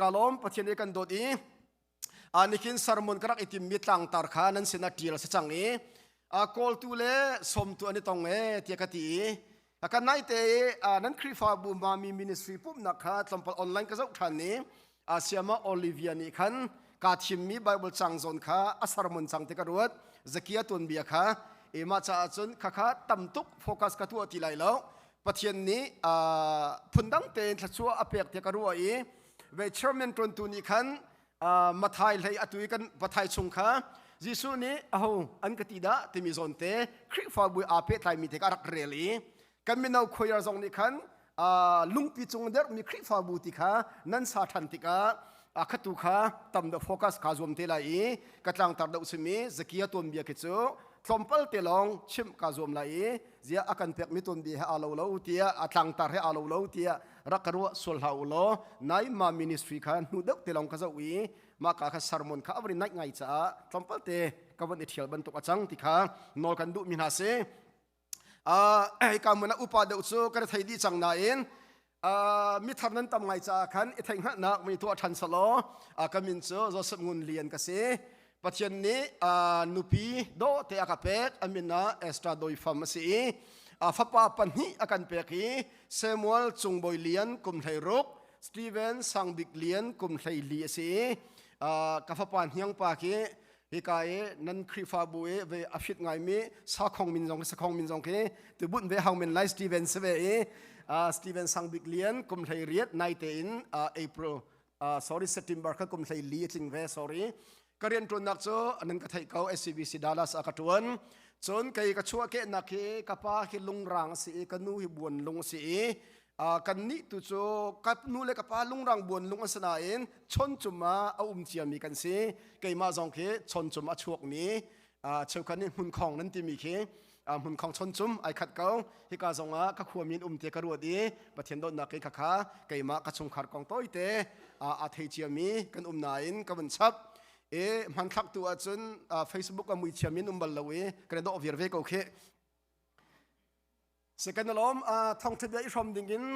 Ka lawm Pathian i kan dawt i a nikin sermon ka rak i timmi tlangtar kha nan sinah ṭial a si cang i a kawltu le sawmtu an i tong e tiah ka ti i a kan naite i nan Khrihfabu Mami Ministry pumhnak kha tlawmpal online ka zoh ṭhan i a siama Olivia nih khan kaa thimmi Bible cang zawn kha a sermon cang ti ka ruat Zakia tuanbia kha i mah caah cun khakha tam tuk focus ka tuah ti lai lo. Pathian nih phundang tein thluachuah a pek tiah ka ruah i ve chairman ṭuantu nih khan Mathai hlei atu i kan Pathai chung kha Jesuh nih aho an ka ti dah timi zawn te Khrihfabu aa pehtlaimi te kha a rak rel i kan mino choir zong nih khan lungpi cung dermi Khrihfabu ti kha nan sa ṭhan tikah a khatu kha tam deuh focus kha zuam te lai i ka tlangtar deuh simi Zakia tuanbia khi cu tlawmpal te lawng chimh ka zuam lai i ziah a kan pekmi tuanbia he aa lo lo tiah a tlangtar he aa lo lo tiah rak ka ruah sual hlah u law nai ma ministry kha hnu deuh te lawng ka zoh i mah ka kha sermon kha a van i naih ngai caah tlawmpal te ka van i ṭhial bantuk a cang ti kha nawl kan duhmi hna si. Hika hmun ah upa deuh cu kan thei dih cang nain mithar nan tam ngai caah khan i theihhngalhnak mi tuah ṭhan selaw ka min cu Joseph Ngun Lian ka si. Pathian nih nupi dawh te a ka pek, a min ah Esther Doi Fam a si i fapa pahnih a kan pek i Samuel Cungbawi Lian kum 16, Steven Sangbik Lian kum 14 a si i ka fapa hniang pa khi hika i nan Khrihfabu i ve a fit ngaimi sakhong min zong sakhong min zong khi tubunh ve hang men lai Steven se ve i Steven Sangbik Lian kum 18 nai tein April, sorry, September kha kum 14 tling ve. Sorry, ka rian ṭuannak cu nan ka theih ko, SCBC Dallas a ka ṭuan. Cun kei ka chuah kehnak hi ka pa hi lungrang a si i ka nu hi buan lung a si i kan nih tu cu ka nu le ka pa lungrang buan lung an si nain chawncum ah a um ciami kan si. Keimah zong khi chawncum a chuakmi, cheukhat nih hmunkhong nan timi khi hmunkhong chawncum ai khat ko. Hika zong ah ka khuami in um te ka ruat i Pathian dawtnak in khakha keimah ka chungkhar kong tawite a thei ciami kan um nain ka vun chap i hmanthlak tu ahcun Facebook a mui chiami in um bal lo i kan i dawh viar ve ko khi. Second alawm thawngtha bia i hrawm ding in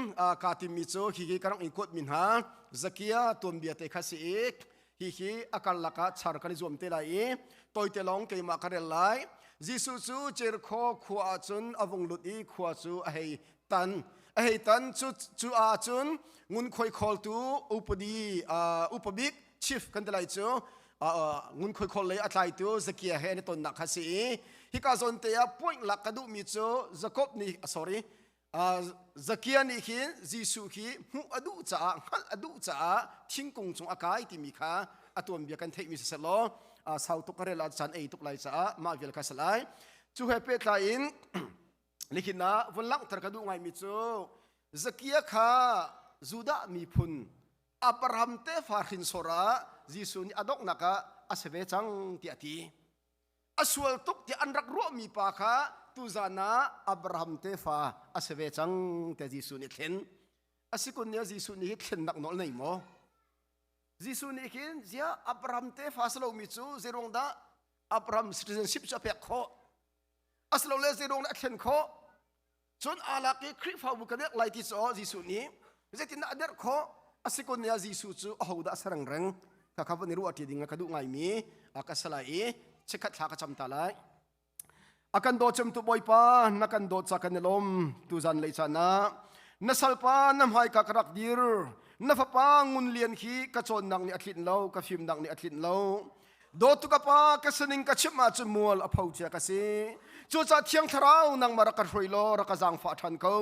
kaa timmi cu hihi ka rak in kuatmi hna Zakia tuanbia te kha si i hihi a karlak ah char kan i zuam te lai i tawite lawng keimah ka rel lai. Jesuh cu Jericho khua ah cun a vung lut i khua cu a hei tan a hei tan. Cu cu ah cun ngunkhuai khawltu upadi upabik chief kan ti lai cu, ngunkhuai khawl lei a tlaitu Zakia he an i tonnak kha si i hika zawn te ah point lak ka duhmi cu Jakob nih, sorry, Zakia nih hin Jesuh khi hmuh a duh caah, hngalh a duh caah thingkung cung a kai timi kha a tuanbia kan theihmi si selaw sau tuk ka rel ah caan ei tuk lai caah mah vial kha si lai. Cu he pehtlai in nihin ah vun langhter ka duh ngaimi cu Zakia kha Judah miphun Abraham tefa hrinsor ah Jesuh nih a donghnak ah a si ve cang tiah a ti. A sual tuk tiah an rak ruahmi pa kha tuzan ah Abraham tefa a si ve cang tiah Jesuh nih a thlen. A si kun nih Jesuh nih hi thlennak nawl nei maw? Jesuh nih khin ziah Abraham tefa si lomi cu zeiruang dah Abraham citizenship cu a pek khawh? Asilole zeiruang dah a thlen khawh? Cun aa lak i Khrihfabu ka derh lai ti cu Jesuh nih zeitindah a derh khawh? A si kun ah Jesuh cu ahodah a si rengreng? Khakha van i ruah ṭi ding ka duh ngaimi ka si lai i chikkhat thla ka cam ta lai. A kan daw cemtu Bawipa, na kan dawt ca kan i lawm. Tuzan lei caan ah na salpa na hmaika ka rak dir. Na fapa Ngun Lian khi ka cawnnak nih a tlinh lo, ka fimnak nih a tlinh lo. Dawtu ka pa, ka sining ka chimh ahcun mual a pho cia ka si. Cucaah Thiang Thlarau, nangmah rak ka hruai law rak ka zaangfah ṭhan ko.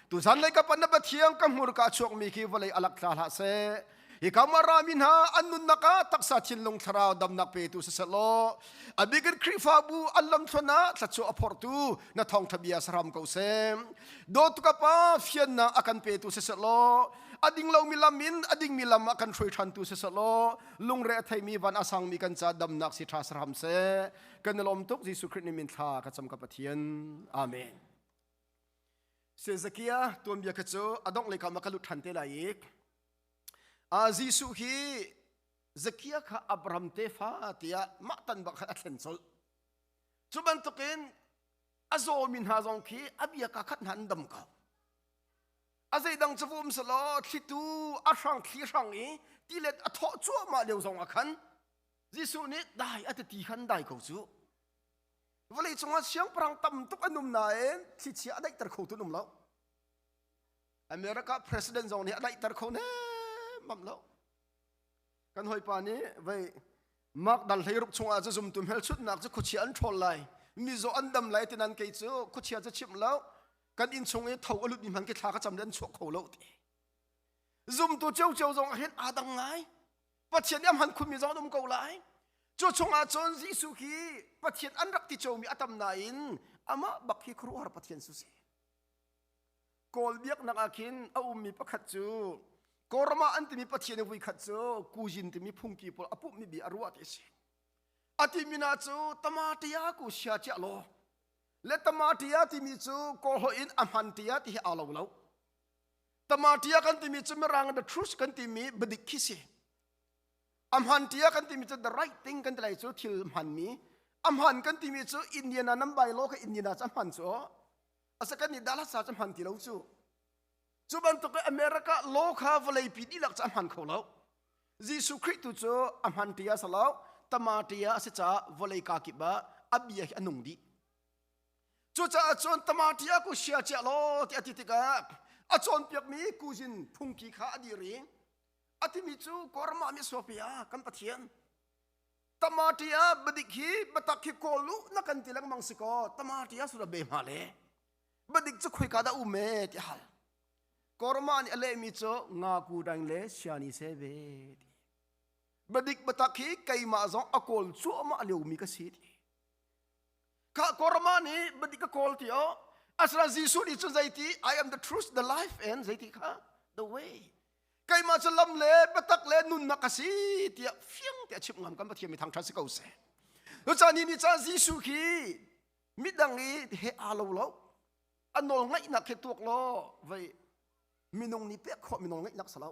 Tuzan lei ka pan na Pathian ka hmurka a chuakmi khi vawlei a lak tla hlah seh. Hika ma rami hna an nunnak ah taksa thinlung thlarau damnak petu siseh law a bik in Khrihfabu an lamthluan ah thluachuah a phortu na thawngṭha bia sahram ko seh. Dawtu ka pa, fiannak a kan petu siseh law a ding lomi lam in a dingmi lam ah kan hruai ṭhantu siseh law lungre a theimi van a sangmi kan ca damnak si ṭha sahram seh. Kan i lawm tuk. Jesuh Khrih nih min thla ka cam, ka Pathian. Amen. Sezakia tuanbia kha cu a dongh lei kam ah ka lut ṭhan te lai i a Jesuh hi Zakia kha Abraham tefa tiah mah tan bak khan a thlen colh. Cu bantukin a zawmi hna zong khi a bia ka khat hna an dam ko. A zeidang cu um selaw thlitu a hrang thli hrang i tilet a thawh cuahmah lio zong ah khan Jesuh nih dai a ti ti khan dai ko cu. Vawlei cungah siangpahrang tam tuk an um nain thlichia a daihter kho tu an um lo. America president zong nih a daihter kho nemmam lo. Kan hawipa nih vei Mark dal 16 chungah cu zumtu hmelchunhnak cu khuachia an ṭhawl lai, mizaw an dam lai ti nan kei cu khuachia cu chimh lo, kan inn chung i tho a lutmi hmanh khi thla ka cam le an chuak kho lo ti. Zumtu ciocio zong ah hin aa dang ngai. Pathian nih a hman khunmi zong an um ko lai. Cu chungah cun Jesuh khi Pathian an rak ti ciomi a tam nain amah bak hi khuaruahhar Pathian su si. Kawl biaknak ah khin a ummi pakhat cu Kawlram ah an timi Pathian i vuikhat cu kuzin timi phungki pawl a pumhmi bia a ruah ti a si. A timi na cu tamatia ku sia ciah law le tamatia timi cu Kawl holh in a hman tia ti hi aa lo lo. Tamatia kan timi cu mirang the truth kan timi biadik khi si. A hman tia kan timi cu the right thing kan ti lai cu thil hmanmi. A hman kan timi cu Indiana nan bai law ka Indiana cu a hman cu asa kan nih Dallas cu hman ti lo cu cu bantuk in America law kha vawleipi dihlak cu a hman kho lo Jesuh Khrih tu cu a hman tia sa lo tamatia a si caah vawlei ka kip ah a bia hi a nung dih cucaah cun tamatia ku sia chia law ti a ti tikah a cawnpiakmi kuzin phungki kha a dir i a timi cu Kawlram ah mi suapia kan Pathian Tamaṭi ah badik hi batak hi kawl u na kan ti lengmang si kaw tamaṭi ah sura be hma le badik cu khoika dah um e ti hal. Korma nih a lehmi cu nga ku dang le siani se ve ti. Badik batak hi keimah zong a kawl cuahmah liomi ka si ti. Kha Korma nih badik ka kawl ti o asra Jesuh nih cun zeiti I am the truth the life and zeiti kha the way keimah cu lam le biatak le nunnak ka si tiah fiang te a chimh ngam kan Pathian mi thangṭhat si ko seh. Cucaah ni ni caan Jesuh khi midang i he aa lo lo a nawl ngaihnak khi tuak law vei minung nih pek khawh minung ngaihnak si lo.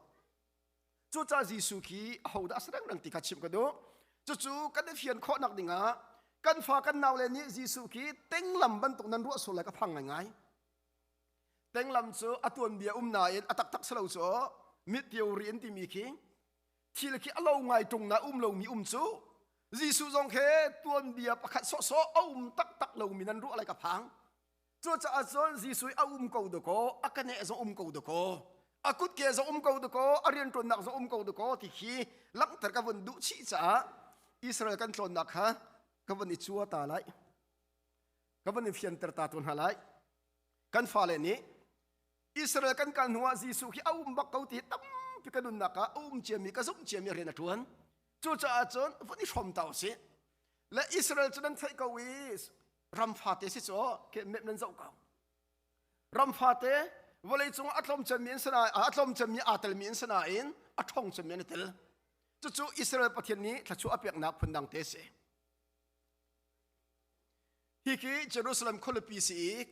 Cucaah Jesuh khi ahodah a si rengreng ti kha chimh ka duh. Cucu kan i fian khawhnak dingah kan fa kan nau le nih Jesuh khi tenglam bantuk nan ruah sual lai ka phang ngaingai. Tenglam cu a tuanbia um nain a taktak si lo cu mit theory an timi khi thil khi a lo ngai ṭung na um lomi um cu Jesuh zong khi tuanbia pakhat sawhsawh a um taktak lomi nan ruah lai ka phang. Cucaah cun Jesuh a um ko dakaw a ka neh zong um ko dakaw a kutke zong um ko dakaw a rianṭuannak zong um ko dakaw ti khi langhter ka vun duh chih caah Israel kan tlawnnak kha ka vun i cua ta lai ka vun i fianter ta tu hna lai. Kan fale nih Israel kan kal hnuah Jesuh hi a um bak ko ti hi tampi ka nunnak ah a um ciami ka zumh ciami rian a ṭuan. Cucaah cun vun i hrawm ta usih. Le Israel cu nan theih ko i ram fate si cu ke map nan zoh ko. Ram fate vawlei cung a tlawm cemmi an si a tlawm cemmi aa telmi an si nain a ṭhawng cemmi an i tel. Cucu Israel Pathian nih thluachuah a peknak phundang te si. Hiki Jerusalem khualipi si i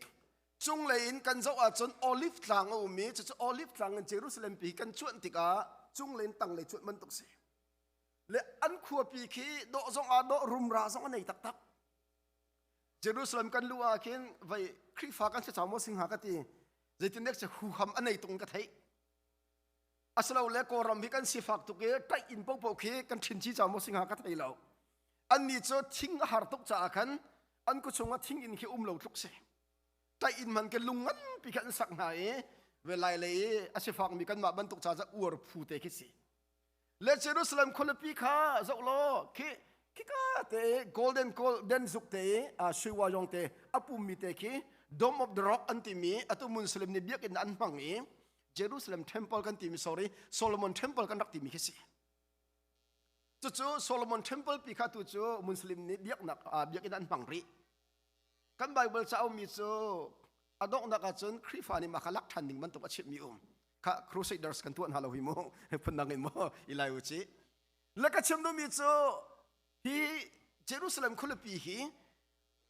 cunglei in kan zoh ahcun Olive tlang a um i cucu Olive tlang in Jerusalem pi kan cuanh tikah cunglei in tanglei cuanh bantuk si. Le an khuapi khi dawh zong ah dawh rumra zong a nei taktak. Jerusalem kan luh ah khin vei Khrihfa kan si cang maw singha ka ti. Zeitin dek si huham a nei tung ka theih. Asilole Kawlram hi kan sifak tuk i ṭaih inn paohpaoh khi kan ṭhin ci cang maw si hnga ka thei lo. Annih cu thing a har tuk caah khan an kuchung ah thing inn khi um lo tluk si. Ṭaih inn hman khi lung nganpi khi an sak hna i ve lai lei i a sifakmi kanmah bantuk ca cu uar phu te khi si. Le Jerusalem khualipi kha zoh law khi khika te golden golden zuk te i sui yong te a pummi te khi Dome of the Rock an timi atu Muslim nih biakinn an hmang i Jerusalem temple kan timi sorry Solomon temple kan rak timi khi si. Cucu Solomon temple pi kha tu cu Muslim nih biaknak biakinn an hmang rih. Kan Bible cauk mi cu a donghnak ahcun Khrihfa nih mah kha lak ṭhan ding bantuk a chimmi um. Kha Crusaders kan tuah hna lo hi mu phundang in mu ilai u ci. Le ka chim duhmi cu hi Jerusalem khualipi hi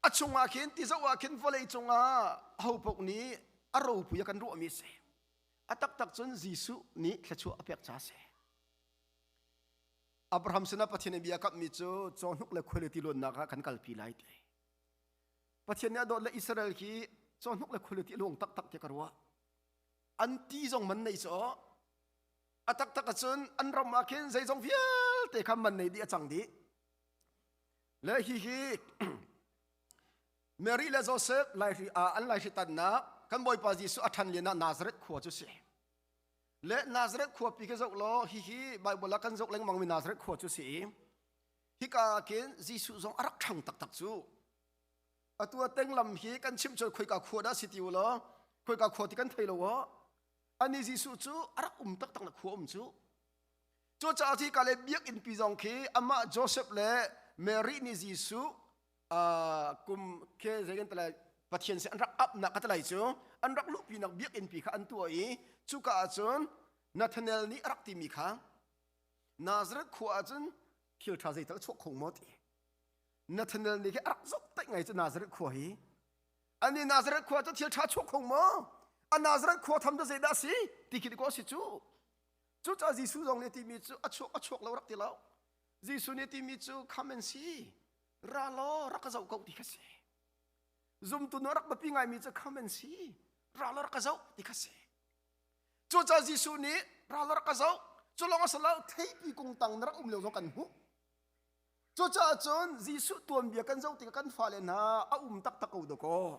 a chungah khin ti zoh ah khin vawlei cungah hopaoh nih a ropui a kan ruahmi a si. A taktak cun Jesuh nih thluachuah a pek ca a si. Abraham sinah Pathian nih bia kamhmi cu cawhnuk le khualiti luannak ah kan kalpi lai ti. Pathian nih a dawt le Israel khi cawhnuk le khualiti a luang taktak ti ka ruah. An ti zong man nei cu a taktak ahcun an ram ah khin zeizong vialte kha man nei dih a cang dih. Le hihi Mary le Joseph laihri ah an laihri tannak kan Bawipa Jesuh a ṭhan lian ah Nazareth khua cu si. Le Nazareth khuapi khi zoh law hihi Bible ah kan zoh lengmang mi Nazareth khua cu si i hika ah khin Jesuh zong a rak ṭhang taktak cu. Atu a tenglam hi kan chimh cu khoika khua dah si ti u law khoika khua ti kan thei lo aw. Ani Jesuh cu a rak um taktak na khua um cu. Cucaah hi ka le biakinn pi zong khi amah Joseph le Mary nih Jesuh kum ke zeikan talai Pathian sin an rak apnak ka talai cu an rak luhpinak biakinn pi kha an tuah i cuka ahcun Nathanael nih a rak timi kha Nazareth khua ahcun thil ṭha zeital chuak kho maw ti Nathanael nih khi a rak zok taih ngai cu Nazareth khua hi ani Nazareth khua cu thil ṭha chuak kho maw a Nazareth khua tham cu zeidah si ti khi ko si cu cucaah Jesuh zong nih timi cu a chuak a chuak lo rak ti lo Jesuh nih timi cu come and see ra law rak ka zoh ko ti kha si zumtu nu rak biapi ngaimi cu come and see ra law rak ka zoh ti kha si cucaah Jesuh nih ra law rak ka zoh cu lawng a si lo theipi kung tang na rak um lio zong kan hmuh cucaah cun Jesuh tuanbia kan zoh tikah kan fale hna a um taktak ko dakaw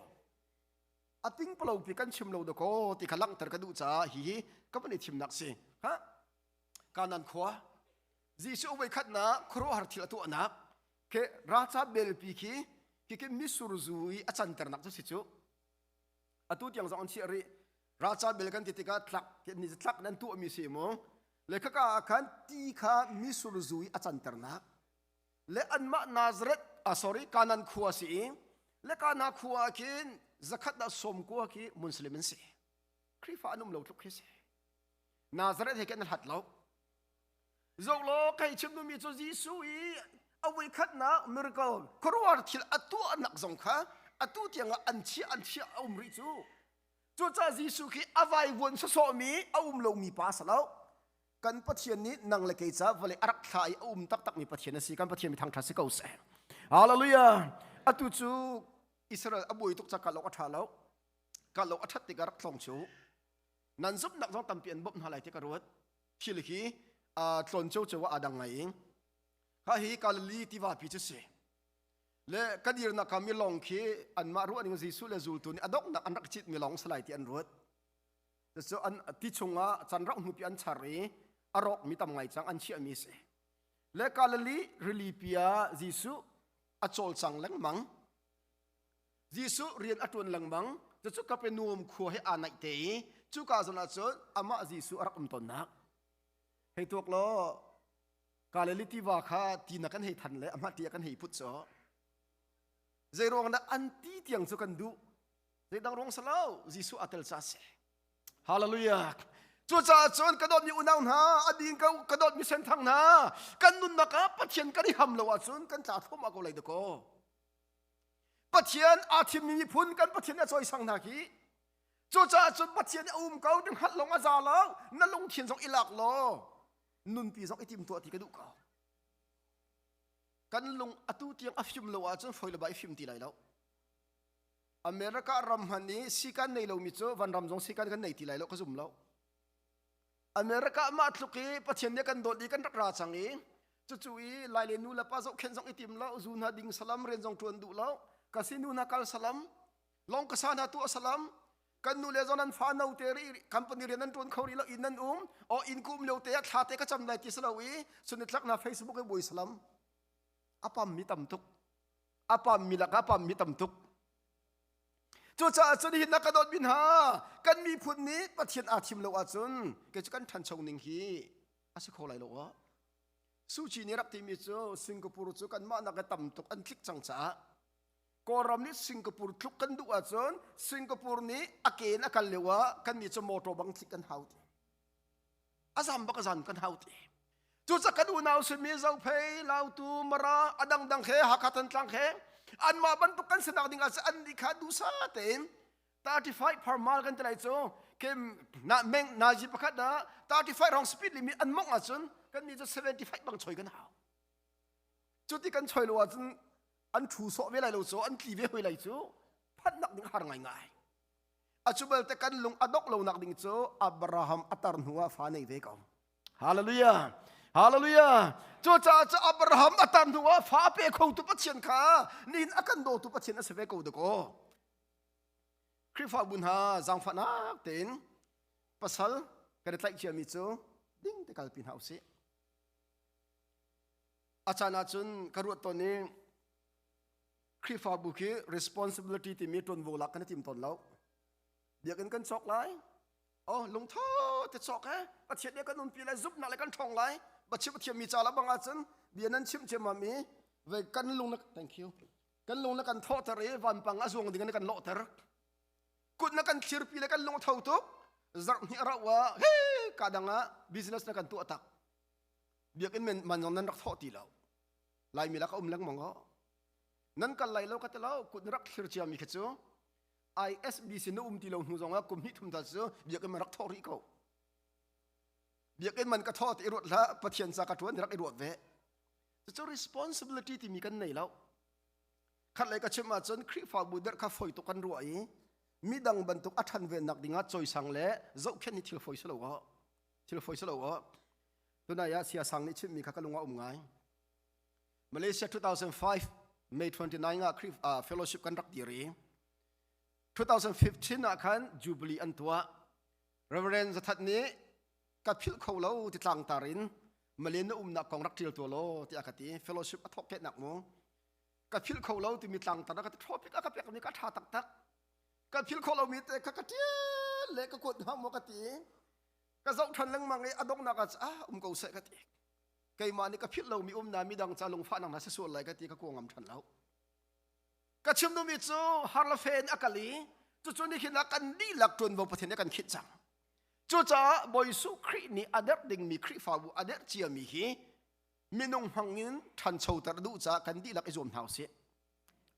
a tingpalo pi kan chim lo dakaw ti kha langhter ka duh caah hihi ka van i thimnak si ha Kanan khua Jesuh voi khatnak khuaruahhar thil a tuahnak ke raca belpi khi khi misur zu i a canternak cu si cu atu tiang zong an chiah rih raca bel kan ti tikah tlak ni tlak nan tuahmi si mu le khaka ah khan ti kha misur zu i a canternak le anmah Nazareth ah sorry Kanan khua si i le Kana khua ah khin zakhat dah sawm kua khi Muslim an si Khrihfa an um lo tluk khi si Nazareth he khin an hlat lo Zoh law kai chim duhmi cu Jesuh i a voikhatnak miracle khuaruahhar thil a tuahnak zong kha atu tiangah an chiah an chiah a um rih cu. Cucaah Jesuh khi a vaivuan sawsawhmi a um lomi pa a si lo. Kan Pathian nih nang le kei ca vawlei a rak thlah i a um taktakmi Pathian a si. Kan Pathian mi thangṭhat si ko seh. Hallelujah. Atu cu Israel a buai tuk ca kal awk a ṭha lo. Kal awk a ṭhat tikah rak tlawng cu. Nan zumhnak zong tampi an bawmh hna lai ti ka ruat. Thil hi tlawn ciocio ah aa dang ngai i kha hi Galilee tiva pi cu si le ka dirnak ka mi lawng khi anmah ruah ning Jesuh le zultu nih a donghnak an rak cit mi lawng salai ti an ruat cu an ti chungah can rak hnupi an char i a rawk mi tam ngai cang an chiah mi si le Galilee rili pi ah Jesuh a cawlcang lengmang Jesuh rian a ṭuan lengmang. Cucu Kapernaum khua he aa naih te i cuka zawn ah cun amah Jesuh a rak um tawnnak. Hei tuak law Galilee tiva kha ti na kan hei than le amah ti ah kan hei put cu. Zei ruang dah an ti tiang cu kan duh? Zeidang ruang si lo, Jesuh aa tel ca si. Hallelujah. Cucaah cun ka dawtmi unau hna, a ding ko ka dawtmi senthang hna, kan nunnak ah Pathian kan i ham lo ahcun kan tla thluahmah ko lai dakaw. Pathian aa thimmi miphun kan Pathian a cawisang hna khi cucaah cun Pathian a um ko ding hngalh lawng a za lo na lungthin zong i lak law nunpi zong i tim tuah ti ka duh ko kan lung atu tiang a fim lo ahcun foi le bai fim ti lai lo America ram hman i sikan nei lomi cu van ram zong sikan kan nei ti lai lo ka zum lo America mah tluk i Pathian nih kan dawt i kan rak ra cang i cucu i lai le nu le pa zohkhenh zong i tim lo zu hna ding salam rian zong ṭuan duh lo kasi nu hna kal salam long ka sa hna tuah salam kan nu le zong nan fa no te ri company rian nan ṭuan kho rih lo inn nan um o inn ku um lio te ah thla te ka cam lai ti salo i sunitlak na Facebook i bui salam a pam mi tam tuk a pam mi lakah a pam mi tam tuk Cucaah cun hi na ka dawt mi hna kan miphun nih Pathian aa thim lo ahcun kei cu kan ṭhancho ning hi a si kho lai lo aw. Suci nih rak timi cu Singapore cu kanmah nak i tam tuk an tlik cang caah Kawlram nih Singapore tluk kan duh ahcun Singapore nih a ke in a kal lio ah kannih cu motor bang tlik kan hau ti. A zam bak a zam kan hau ti. Cucaah kan unau simi Zophei, Lautu, Mara, a dangdang he Hakha Thantlang he anmah bantuk kan sinak ding ah an nih kha duhsa tein 35 per mile kan ti lai cu kem na meng nazi pakhat ah 35 rong speed limit an mongh ahcun kan nih cu 75 bang choi kan hau cu ti kan choi lo ahcun an thu sawh ve lai lo cu an tli ve hoi lai cu phannak ding har ngai ngai. Acu belte kan lung a dongh lonak ding cu Abraham a tar hnu ah fa nei ve ko. Hallelujah. Hallelujah. Cucaah cu Abraham a tar hnu ah fa pe kho tu Pathian kha nihin a kan dawtu Pathian a si ve ko dakaw. Khrihfabu hna zaangfahnak tein pasal kan i tlaih ciami cu ding te kalpi hna usih. A caan ahcun ka ruat tawn i Khrihfabu khi responsibility timi ṭuanvo lak kan i tim tawn lo. Biakinn kan cawk lai. Oh, lungtho te cawk he Pathian nih kan umpi lai zumhnak le kan ṭhawng lai. Pathian Pathian mi ca la bang ahcun bia nan chim ciammam i ve kan lung na thank you kan lung na kan thawhter i vanpang a zuang ding in kan lawhter. Kut na kan thlirpi le kan lung tho tuk. Zarh hnih a rauh ah he ka dang ah business na kan tuah tak. Biakinn men man zong nan rak thawh ti lo. Laimi lak a um lengmang o. Nan kal lai lo ka ti lo kut na rak thlir ciami kha cu ISBC na um ti lo hnu zong ah kum hnih thum ta cu biakinn man rak thawh rih ko. Biakinn man ka thawh ti i ruat hlah Pathian ca ka ṭuan ti rak i ruat ve. Cucu responsibility timi kan nei lo. Khat lei ka chim ahcun Khrihfabu derh kha foi tuk kan ruah i midang bantuk a ṭhan vennak dingah cawisang le zohkhenh hi thil foi si lo aw. Thil foi si lo aw. Tunai ah siasang nih chimmi kha ka lung a um ngai. Malaysia 2005 May 29 ah Khrih uh, fellowship kan rak dir i 2015 ah khan Jubilee an tuah. Reverend Zathat nih ka philh kho lo ti tlangtar in Malay na umnak kong rak ṭial tuah law tiah ka ti. Fellowship a thawk nak mu. Ka philh kho lo timi tlangtar a ka ti topic a ka pek mi ka ṭha taktak. Ka philh kho lomi te kha ka ṭial le ka kuat hnga maw ka ti. Ka zoh ṭhan lengmang i a donghnak ah ah um ko seh ka ti. Keimah nih ka philh lomi um na midang ca lungfahnak hna si sual lai ka ti ka kuang ngam ṭhan lo. Ka chim duhmi cu har le fe in a kal i cucu ni khin ah kan dihlak ṭuanvo Pathian nih a kan khinh cang. Cucaah Bawi Jesuh Khrih nih a derh dingmi Khrihfabu a derh ciami hi minung hmang in ṭhanchoter duh caah kan dihlak i zuam hna usih.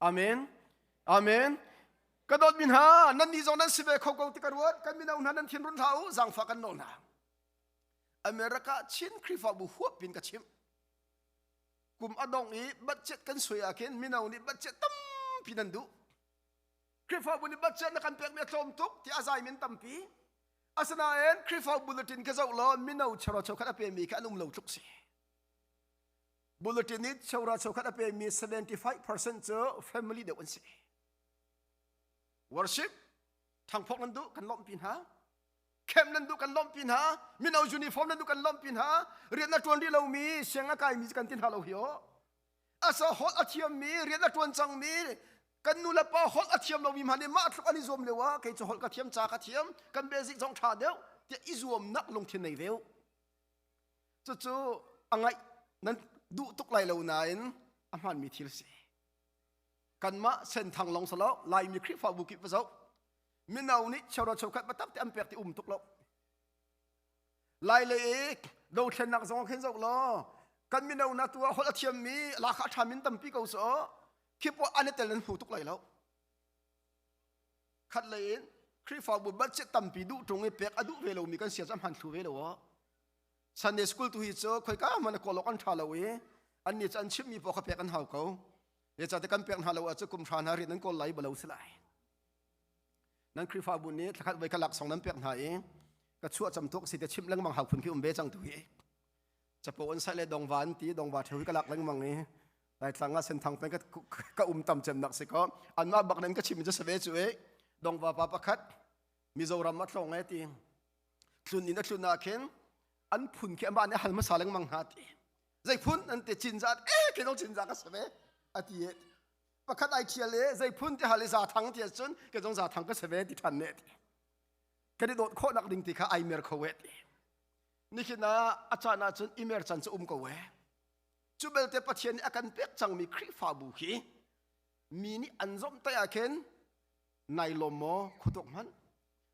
Amen. Amen. Ka dawtmi hna, nannih zong nan si ve kho ko ti ka ruat. Kan mino hna nan thin run hlah u, zaangfah kan nawl hna. America Chin Khrihfabu huap in ka chimh. Kum a dong i budget kan sui ah khin mino nih budget tampi nan duh. Khrihfabu nih budget na kan pekmi a tlawm tuk ti a zai min tampi. Asinain Khrihfabu bulletin ka zoh law mino chero chokhat a pemi kha an um lo tluk si. Bulletin nih chora chokhat a pemi 75% cu family deuh an si. Worship thangphok nan duh kan lawmhpi hna. Camp nan duh kan lawmhpi hna. Mino uniform nan duh kan lawmhpi hna. Rian a ṭuan rih lomi siang a kaimi kan ti hna lo hi aw. Asa holh a thiammi rian a ṭuan cangmi kan nu le pa holh a thiam lomi hmanh nih mah tluk an i zuam lio ah kei cu holh ka thiam ca ka thiam kan basic zong ṭha deuh tiah i zuamnak lungthin nei ve u. Cucu a ngaih nan duh tuk lai lo nain a hmaanmi thil si. Kanmah senthang lawng si lo Laimi Khrihfabu kip va zoh mino nih cheuhra cheukhat biatak te an pek ti um tuk lo. Lai le i dothlennak zong khin zoh law kan mino na tu ah holh a thiammi lakha a ṭha min tampi ko so khi poah an i tel nan hmu tuk lai lo. Khat lei in Khrihfabu budget tampi duh ṭung i pek a duh ve lomi kan sia cu a hman thlu ve lo aw. Sunday school tu hi cu khoika hmanh a kawl awk an ṭha lo i annih cu an chimhmi paoh kha pek an hau ko. Zeicahtiah kan pek hna lo ahcun kum hra hna rian nan kawl lai balo si lai. Nan Khrihfabu nih thlakhat voi kha laksawng nan pek hna i ka chuah cam tuk si te chimh lengmang hau phun khi um ve cang tu hi. Capo an sai le dongva an ti dongva ṭheu hi ka lak lengmang i Laitlang ah senthang peng ka um tam cemnak si ko anmah bak nan ka chim cu save cu e dongva pa pakhat Mizoram a tlawng e ti tlun in a tlun ah khin an phun khi amah nih hal hmasa lengmang hna ti zei phun an ti cinza e ke dong cinza ka save a ti e pakhat ai thial e zei phun ti hal i za thang ti ahcun ke dong za thang ka save ti than ne ti kan i dawt khawh nak ding ti kha ai mer kho e ti nihin ah a caan ahcun i mer can cu um ko e Cu belte Pathian nih a kan pek cangmi Khrihfabu hi mi nih an zomhtaih ah khin nai lawm maw khuatuk hmanh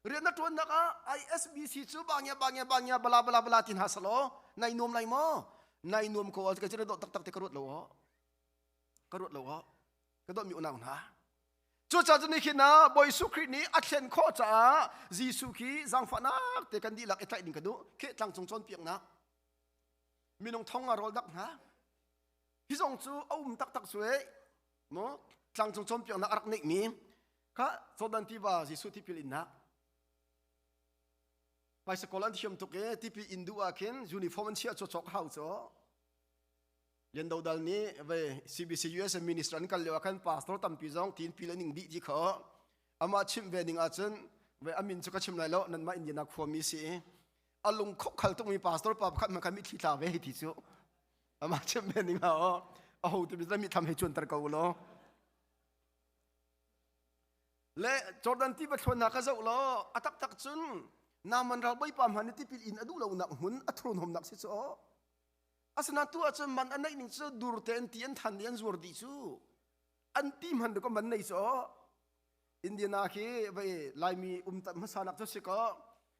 rian na ṭuannak ah ISBC cu bangya bangya bangya bala bala bala ti hna selaw nai nuam lai maw nai nuam ko ka cu dawh taktak te ka ruat lo aw ka ruat lo aw ka dawt mi unau hna cucaah cu nikhin ah Bawi Jesuh Khrih nih a thlen khawh caah Jesuh khi zaangfahnak te kan dihlak i tlaih ding ka duh kheh tlang cung cawnpiaknak minung thong a rawl dak hna hi zong cu a um taktak cu e mu tlangcung cawnpiaknak a rak neihmi kha Jordan tiva Jesuh tipil innak. Bicycle an thiam tuk i tipi in duh ah khin uniform an chiah cawcawk hau cu. Lian Do Dal nih ve CBC USA minister an kal lio ah khan pastor tampi zong tin pil an ing dih ti kho. Amah chimh ve ning ahcun ve amin cu ka chim lai lo nanmah Indiana khuami si i a lung khal tukmi pastor pa pakhat hmanh khan mitthli tla ve ti cu amah chimh ve ning ah aw aho tu mi tham hei cuanter ko law le Jordan tiva thluan ka zoh law a taktak cun Naaman ralbawipa hmanh nih tipil in a duh lonak hmun a thurhnawmnak si cu aw asinain tu ahcun man a neih ning cu dur te an ti an than i an zuar dih cu an ti hman ko man nei cu aw Indiana khi vai Laimi um tat hmasa nak cu si ko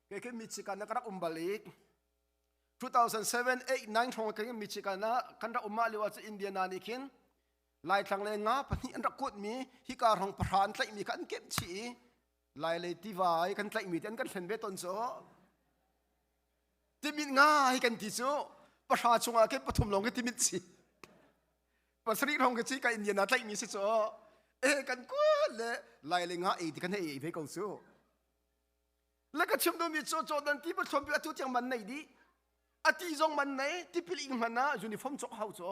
kei khi Michigan na ka rak um bal i 2007 8 9 hrawng kan Michigan ah kan rak um mah lio ah cu Indiana nih khin Laitlang le nga pahnih an rak kuatmi hika hrawng pahra an tlaihmi kha an kemh chih i Lailei tiva i kan tlaihmi te an kan hlen ve tawn cu timit nga hi kan ti cu pahra chungah khin pathum lawng khi timit si pasarih hrawng khi ci ka Indian ah tlaihmi si cu e kan kuat le Lailei nga ei ti kan hei ei ve ko cu le ka chim duhmi cu Jordan ti pathum pi atu tiang man nei dih ati zong man nei tipil ing hman ah uniform cawk hau cu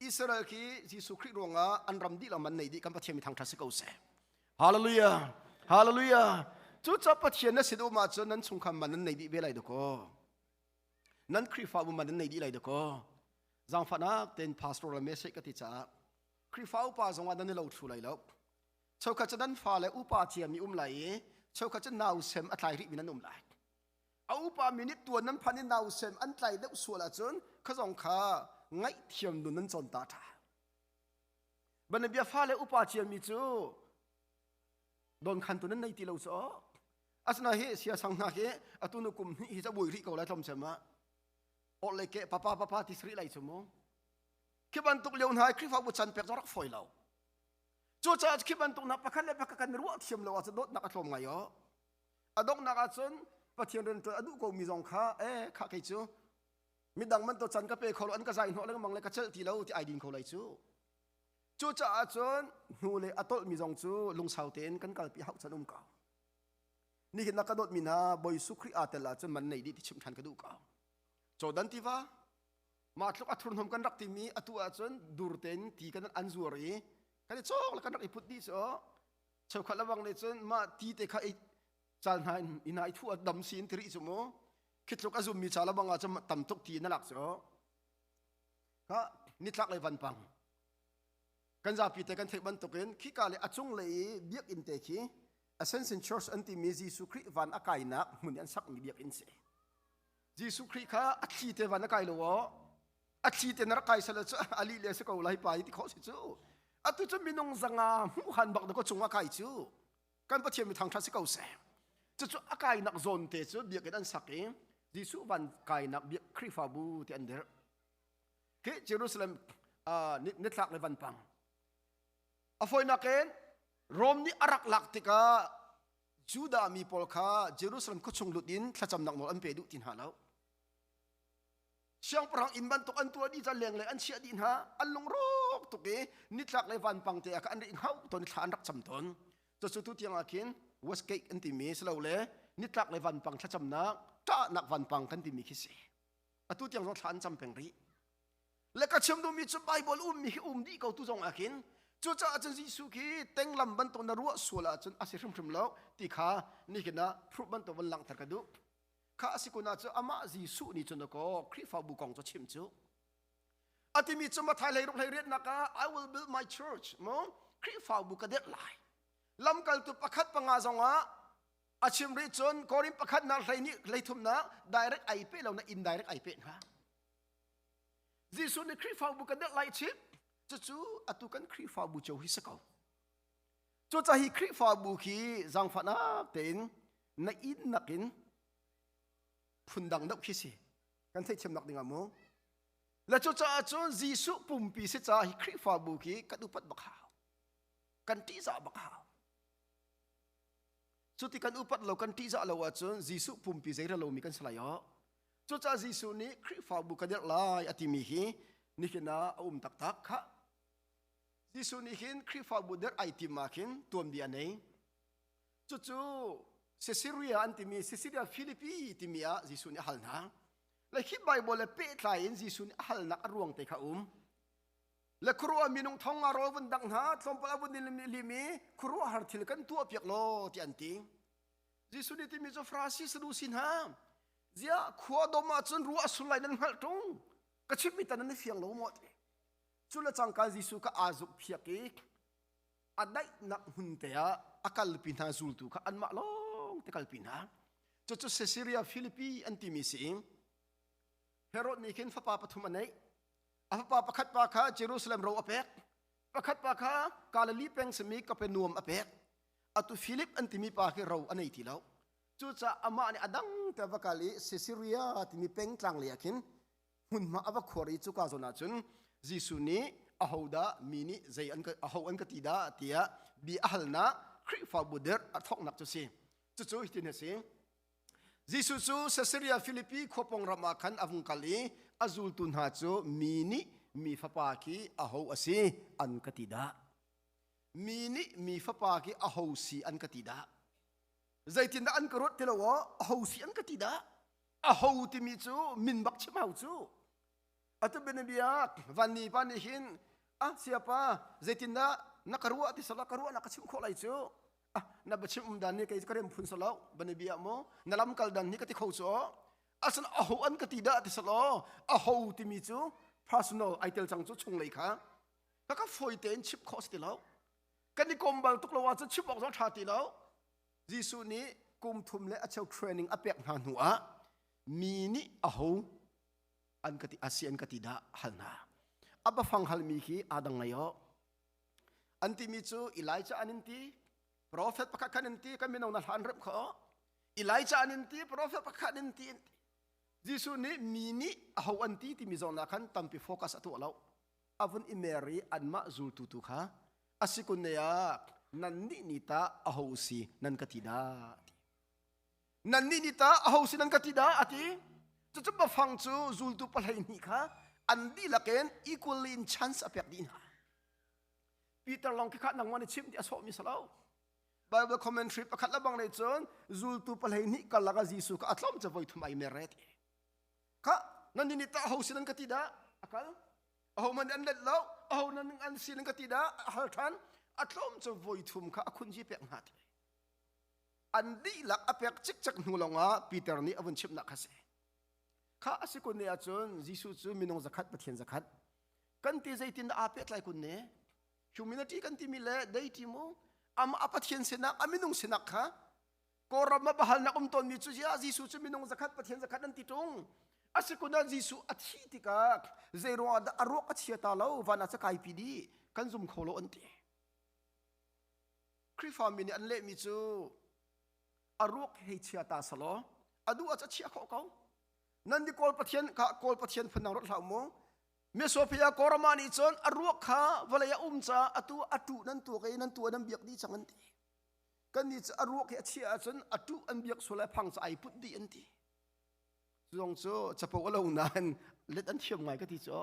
Israel khi Jesuh Khrih ruangah an ram dih lo man nei dih kan Pathian mi thangṭhat si ko seh. Hallelujah. Hallelujah. Cucaah Pathian na sin um ahcun nan chungkhar man nan nei dih ve lai dakaw. Nan Khrihfabu man nan nei dih lai dakaw. Zaangfahnak tein pastor le message ka ti caah Khrihfa upa zongah nan i lo thlu lai lo. Cheukhat cu nan fale upa ciami um lai i cheukhat cu nausem a tlai rihmi nan um lai. A upa mi nih tuan nan phan i nausem an tlai deuh sual ahcun kha zong kha ngaihthiam nun nan cawn ta ṭha. Banabia fale upa ciami cu donkhantu nan nei ti lo cu asina hi siasang hna hi atu nu kum hnih hi ca bui rih ko lai tlawmcem ah or le ke papa papa ti sri lai chu mu khi bantuk lio hna Khrihfabu chan pek zong rak fawi lo cucaah khi bantuk nak pakhat le pakhat kan ruah thiam lo ahcun dawtnak a tlawm ngai o A donghnak ahcun Pathian rianṭuan a duh komi zong kha eh kha kei cu midang man to can ka pe kho lo an ka zai hnawh lengmang le ka celh ti lo ti ai din kho lai cu. Cucaah cun hnu le a tolhmi zong cu lungsau tein kan kalpi hauh chan um ko. Nihin na ka dawtmi hna Bawi Jesuh Khrih aa tel ahcun man nei dih ti chimh ṭhan ka duh ko. Jordan tiva mah tluk a thurhnawm kan rak timi atu ahcun dur tein ti kan an zuar i kan i cawk le kan rak i put dih cu cheukhat lawang nih cun mah ti te kha i cal hna in i thu a dam si in tiri cu mu khi tluk a zummi ca labang ah cun tam tuk ti na lak cu kha nitlak lei vanpang kan zapi te kan theih bantukin khika le a cung lei i biakinn te khi Ascension Church an timi Jesuh Khrih van a kainak hmun i an sakmi biakinn si Jesuh Khrih kha a thli te van a kai lo aw a thli te na rak kai sal cu ali le si ko lai pa i ti khawh si cu atu cu minung zanga hmuh han bak ko cung a kai cu kan pathian mi thangthat si ko seh cucu a kainak zawn te cu biakinn an sak i Jesuh van kainak biak Khrihfabu ti an dirh khi Jerusalem nitlak le vanpang a fawinak in Rom nih a rak lak tikah Judah mi pawl kha Jerusalem khuachung lut in thlacamnak nawl an pe duh ti hna lo Siangpahrang inn bantuk an tuah dih ca lenglei an chiah dih hna. An lungrawk tuk i nitlak le vanpang te ah khan an ri hngauh tawn i thla an rak cam tawn. Cucu tu tiang ah khin Westgate an timi silole nitlak le vanpang thlacamnak ṭahnak vanpang kan timi khi si. Atu tiang zong thla an cam peng rih. Le ka chim duhmi cu Bible ummi hi um dih ko tu zong ah khin cucaah cun Jesuh khi tenglam bantuk na ruah sual ahcun a si hrimhrim lo ti kha nihin ah proof bantuk van langhter ka duh. Kha a si kun ahcun amah Jesuh nih cun kaw Khrihfabu kong cu chim cu. A timi cu Mathai hlei ruk hlei riatnak ah I will build my church mu Khrihfabu ka dirh lai. Lamkaltu pakhat panga zongah a chim rih cun Korin pakhat nak hlei nih hlei thumnak direct ai pe lo na indirect ai pe hna. Jesuh nih Khrihfabu ka dirh lai chim cucu atu kan Khrihfabu cio hi si ko. Cucaah hi Khrihfabu khi zaangfahnak tein na inn nakin phundang deuh khi si. Kan theihthiamnak ding ah mu. Le cucaah cun Jesuh pumpi si caah hi Khrihfabu khi kan upat bak hau. Kan ṭihzah bak hau. Cuti kan upat lo kan ṭihzah lo ahcun Jesuh pumpi zei lomi kan si lai aw. Cucaah Jesuh nih Khrihfabu ka dirh lai a timi hi nihin ah a um taktak khah. Jesuh nih hin Khrihfabu dirh ai tim ah khin tuanbia a nei. Cucu Caesarea an timi Caesarea Philippi timi ah Jesuh nih a hal hna. Le hi Bible le pehtlai in Jesuh nih a halnak a ruang te kha um. Le khuaruah minung thong nga rawl vun dang hna tlawmpal a vun lim i khuaruahhar thil kan tuah piak law ti an ti. Jesuh nih timi cu Farasi Sadusi hna ziah khua dom ah cun ruah sul lai nan hngalh ṭung ka chimmi tan nan i fiang lo maw ti. Cu le cangka Jesuh kha aa zuk phiak i a daihnak hmun te ah a kalpi hna zultu kha anmah lawng te kalpi hna. Cucu Caesarea Philippi an timi si i Herod nih khin fapa pathum a neih. A fapa pakhat pa kha Jerusalem ro a pek. Pakhat pa kha Galilee peng simi Kapernaum a pek. Atu Philip an timi pa khi ro a nei ti lo. Cucaah amah nih a dang te va kal i Caesarea timi pengtlang lei ah khin hmunhma a va khuar i cuka zawn ah cun Jesuh nih ahodah mi nih zei an ka aho an ka ti dah tiah bia a halnak Khrihfabu dirh a thawknak cu si. Cucu hitin a si. Jesuh cu Caesarea Philippi khua pawng ram ah khan a vung kal i a zultu hna cu mi nih mi fapa khi aho a si an ka ti dah. Mi nih mi fapa khi aho si an ka ti dah. Zeitindah an ka ruat ti lo aw aho si an ka ti dah. Aho timi cu min bak chim hau cu. Atu bianabia vanni pa nih hin ah siapa zeitindah na ka ruah ti sala ka ruah na ka chim khawh lai cu. Ah na biachim um dan nih kei ka rem phun salo banabia mu na lam kal dan nih ka ti kho cu. Asan aho an ka ti dah ti salo aho timi cu personal ai tel cang cu chunglei kha ka ka foi tein chip khawh si ti lo. Kan i kom bal tuk lo ahcun chim awk zong ṭha ti lo. Jesuh nih kum thum le a cheu training a pek hna hnu ah mi nih aho an ka ti asi an ka ti dah hal hna. A bafang halmi khi aa dang ngai o. An timi cu Elijah an in ti, prophet pakhat khan in ti, kan mino na hlan rem kho. Elijah an in ti, prophet pakhat in ti. Jesuh nih mi nih aho an ti timi zawn ah khan tampi focus a tuah lo. A vun i mer i anmah zultu tu kha a si kun ne ah nannih nih tah aho si nan ka ti dah ti. Nannih nih tah aho si nan ka ti dah a ti. Cucu bafang cu zultu pahlei hnih kha an dihlak in equally in chance a pek dih hna. Peter lawng khi kha nangmah nih chim ti a sawhmi si lo. Bible commentary pakhat le bang nih cun zultu pahlei hnih karlak ah Jesuh kha a tlawm cu voi thum ai mer re ti. Kha nan nih tah aho sin an ka ti dah? A kal. Aho man an let lo. Aho nan an sin an ka ti dah? A hal ṭhan. A tlawm cu voi thum kha a khunji pek hna ti. An dihlak a pek cikcek hnu lawngah Peter nih a vun chimhnak kha si. Kha a si kun ne ahcun Jesuh cu minung zakhat Pathian zakhat. Kan ti zeitin dah aa pehtlai kun ne? Humanity kan timi le deity mu amah a Pathian sinak a minung sinak kha Kawlram ah bahalnak um tawnmi cu ziah Jesuh cu minung zakhat Pathian zakhat an ti ṭung. A si kun ah Jesuh a thih tikah zei ruangah dah a ruak a chia ta lo van ah ca kaipi dih kan zum kho lo an ti. Khrihfa mi nih an lehmi cu a ruak hei chia ta selaw a duh ah ca chia khawh ko. Nan di Kawl Pathian kha Kawl Pathian phun nang rat hlah mu. Mesopia Kawlram ah nih cun a ruak kha vawlei a um caah atu a tuh nan tuak i nan tuah nan biak dih cang an ti. Kannih cu a ruak hi a chiah ahcun a ṭuh an biak sual ai phang cu ai put dih an ti. Cu zong cu capo a lo nain let an thiam ngai ka ti cu.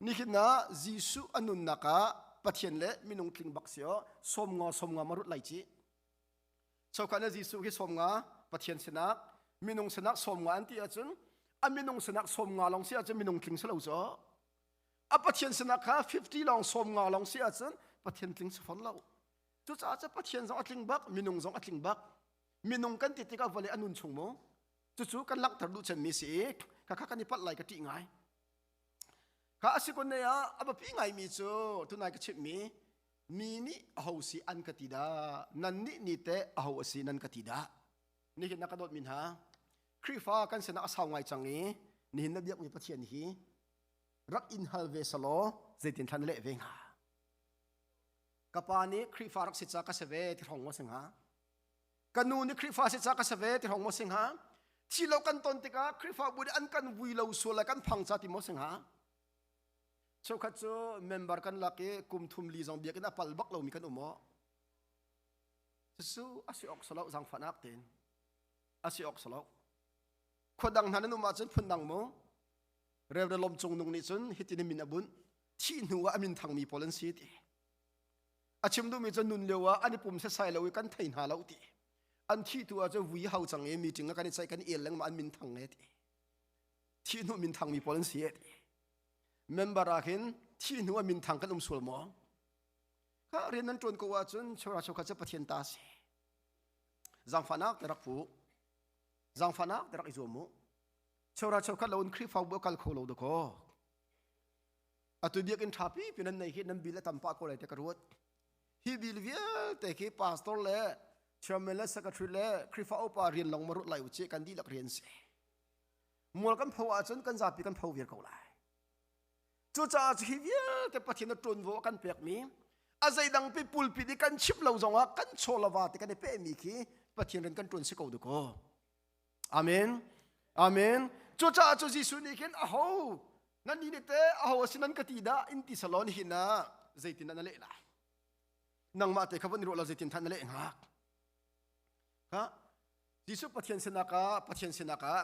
Nihin ah Jesuh a nunnak ah Pathian le minung tling bak si aw 50 50 ma rut lai ci. Chokhan ah Jesuh hi 50 Pathian sinak minung sinak 50 an ti ahcun a minung sinak 50 lawng si ahcun minung tling si lo cu. A Pathian sinak kha 50 lawng 50 lawng si ahcun Pathian tling si fawn lo. Cucaah cu Pathian zong a tling bak, minung zong a tling bak. Minung kan ti tikah vawlei a nun chung mu. Cucu kan langhter duh cemmi si i khakha kan i palh lai ka ṭih ngai. Kha a si kun ne ah a biapi ngaimi cu tunai ka chimhmi mi nih aho si an ka ti dah nan nih ni teh aho a si nan ka ti dah nihin na ka dawtmi hna Khrihfa kan sinah a sau ngai cang i nihin na biakmi Pathian hi rak in hal ve selaw zeitin thlan leh ve hnga Ka pa nih Khrihfa rak si ca ka si ve ti hrawng maw si hnga? Ka nu nih Khrihfa si ca ka si ve ti hrawng maw si hnga? Thi lo kan ton tikah Khrihfabu nih an kan vui lo sual le kan phang ca ti maw si hnga? Cheukhat cu member kan lak i kum thum li zong biakinn a pal bak lomi kan um aw. Cucu a si awk salo zaangfahnak tein. A si awk salo. Khua dang hna nan um ahcun phundang mu. Rev. Lom Cung Nung nih cun hitin min a bunh. Thih hnu ah a min thangmi pawl an si ti. A chim duhmi cu nun lio ah an i pum setsai lo i kan thei hna lo ti. An thih tu ah cu vui hau cang i meeting ah kan i ceih kan i el lengmang an min thang e ti. Thih hnu min thang mi pawl an si e ti. Member ah khin thih hnu ah min thang kan um sual maw? Kha rian nan ṭuan ko ahcun chora chokhat cu Pathian ta si. Zaangfahnak te rak pu. Zaangfahnak te rak i zuam mu. Chora chokhat lo in Khrihfabu a kal kho lo dakaw. Atu biakinn ṭha pipi nan nei hi nan bil a tam pah ko lai te ka ruat. Hi bil vialte khi pastor le chairman le secretary le Khrihfa upa rian long ma rut lai u ci kan dihlak rian si. Mual kan pho ahcun kan zapi kan pho viar ko lai. Cucaah cu hi vialte Pathian a ṭuanvo a kan pekmi a zeidang pi pulpit i kan chim lo zongah kan chawlava te kan i pehmi khi Pathian rian kan ṭuan si ko dukaw. Amen. Amen. Cucaah cu Jesuh nih khin aho nan ni te aho a si nan ka ti dah in ti salon hin ah zeitin na leh lai. Nangmah te kha von i ruah lo zeitin than na leh hngak. Ha Jesuh Pathian sinak ah Pathian sinak ah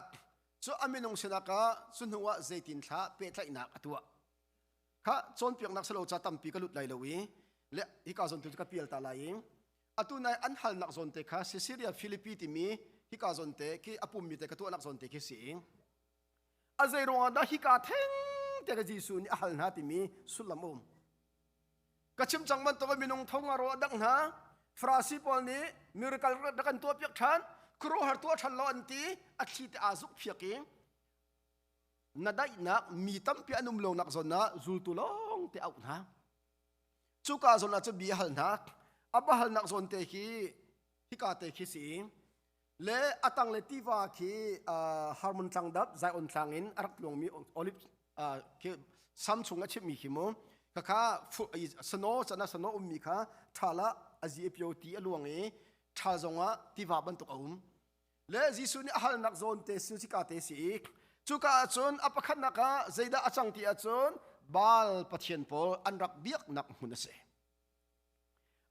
cu a minung sinak ah cu hnu ah zeitin thla pehtlaihnak a tuah. Kha cawnpiaknak salo ca tampi ka lut lai lo i le hika zawn tu cu ka pial ta lai i atu nai an halnak zawn te kha Caesarea Philippi timi hika zawn te khi a pummi te ka tuahnak zawn te khi si i a zei ruangah dah hika theng te ka Jesuh nih a hal hna timi sullam um ka chim cang bantuk minung thong a ro a dang hna Farasi pawl nih miracle rak kan tuah piak ṭhan khuaruahhar tuah ṭhan lo an ti a thli te aa zuk phiak i na daihnak mi tampi an um lonak zawn ah zultu lawng te auh hna cuka zawn ah cu bia hal hna a va halnak zawn te khi hika te khi si le a tang le tiva khi Harmon tlang dap Zion tlang in a rak tluangmi olive khi sam chung a chimmi khi mu khakha sano cana sano ummi kha thala azi pio ti a luang i tha zongah tiva bantuk a um Le Jesuh nih a halnak zawn te si cika te si i cuka ahcun a pakhatnak ah zeidah a cang ti ahcun Baal pathian pawl an rak biaknak hmun a si.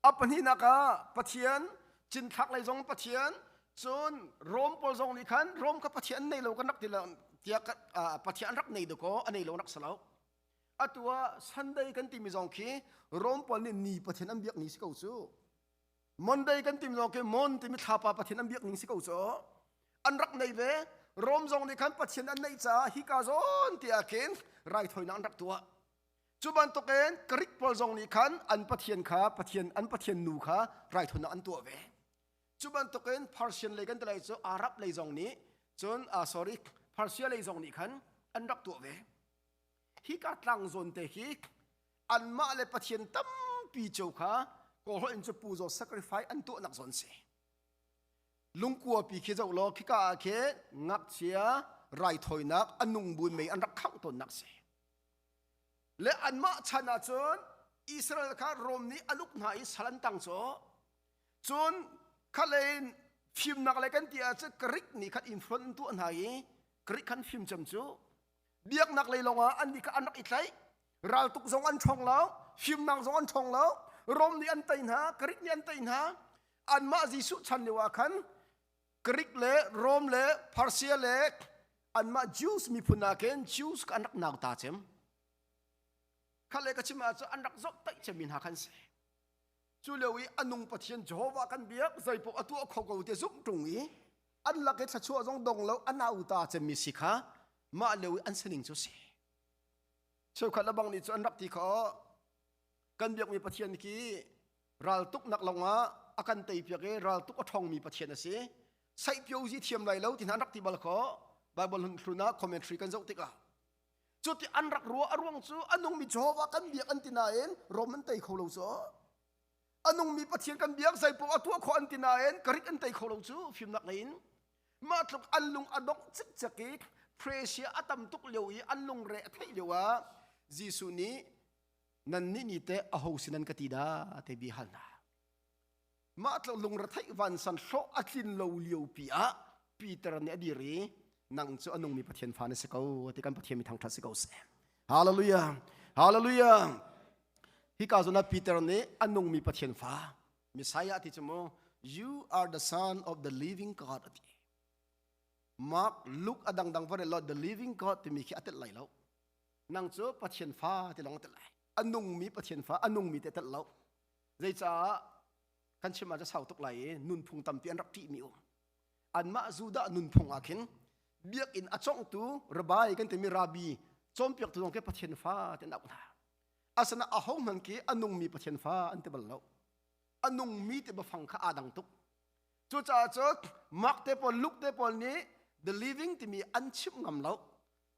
A pahnihnak ah Pathian cinthlak lei zong Pathian cun Rom pawl zong nih khan Rom kha Pathian nei lo kan rak ti lo tiah Pathian an rak nei dakaw a nei lo rak si lo. Atu ah Sunday kan timi zong khi Rom pawl nih ni Pathian an biak ni si ko cu. Monday kan tim zong khi Mon timi thlapa Pathian an biak ning si ko cu an rak nei ve Rom zong nih khan Pathian an neih caah hika zawn ti ah khin raithawinak an rak tuah cu bantukin Greek pawl zong nih khan an Pathian kha Pathian an Pathian nu kha raithawinak an tuah ve cu bantukin Persian lei kan ti lai cu Arab lei zong nih cun sorry Persia lei zong nih khan an rak tuah ve hika tlang zawn te hi anmah le pathian tampi cio kha kawlholh in cu puzo sacrifice an tuahnak zawn si lungkua pi khi zoh law khika ah khi ngakchia raithawinak a nung bun mei an rak khangh tawnnak si le anmah chan ah cun Israel kha Rom nih a luk hna i sal an tang cu cun khalein fimnak le kan ti ahcun Greek nih khan influence an tuah hna i Greek khan fim cem cu biaknak lei lawngah an nih kha an rak i tlaih raltuk zong an ṭhawng lo fimnak zong an ṭhawng lo Rom nih an tei hna Greek nih an tei hna anmah Jesuh chan lio ah khan Greek le Rom le Persia le anmah Jews miphun ah khin Jews an rak nauta cem kha le ka chim ahcun an rak zoh taih cemmi hna khan si Cu lio i a nung Pathian Jehovah kan biak zeipaoh a tuah kho ko ti zumh ṭung i an lak i thluachuah zong dong lo a nauta cemmi si kha mah lio i an sining cu si. Cheukhat le bang nih cu an rak ti kho kan biakmi Pathian khi raltuknak lawngah a kan teipiak i raltuk a ṭhawngmi Pathian a si. Saihpiozi thiam lai lo ti hna an rak ti bal kho. Bible hlun ah commentary kan zoh tikah Cuti an rak ruah a ruang cu a nungmi Jehovah kan biak an ti nain Rom an tei kho lo cu. A nungmi Pathian kan biak zeipaoh a tuah khawh an ti nain Greek an tei kho lo cu fimnak ngei in. Mah tluk an lung a dongh cikcek i Pressure a tam tuk lio i an lungre a theih lio ah Jesuh nih nannih nih teh aho sin an ka ti dah te bia hal hna. Mah tluk lungretheih vansan hlawh a tlin lo lio pi ah Peter nih a dir i nang cu a nungmi Pathian fa na si ko ti kan Pathian mi thangṭhat si ko seh. Hallelujah. Hallelujah. Hika zawn ah Peter nih a nungmi Pathian fa Messiah ti cu mu you are the son of the living God ati. Mark Luke a dangdang va rel the living God timi khi a telh lai lo. Nang cu Pathian fa ti lawng a telh lai. A nungmi Pathian fa a nungmi te telh lo. Zeicah? Kan chim ah cu sau tuk lai i nunphung tampi an rak ṭihmi um. Anmah Judah nunphung ah khin biakinn a cawngtu rabbi kan timi rabbi cawnpiaktu zong khi Pathian fa ti an auh hna. Asana ahohmanh khi a nungmi Pathian fa an ti bal lo. A nungmi ti biafang kha aa dang tuk. Cucaah cu Mark te pawl Luke te pawl nih the living timi an chimh ngam lo.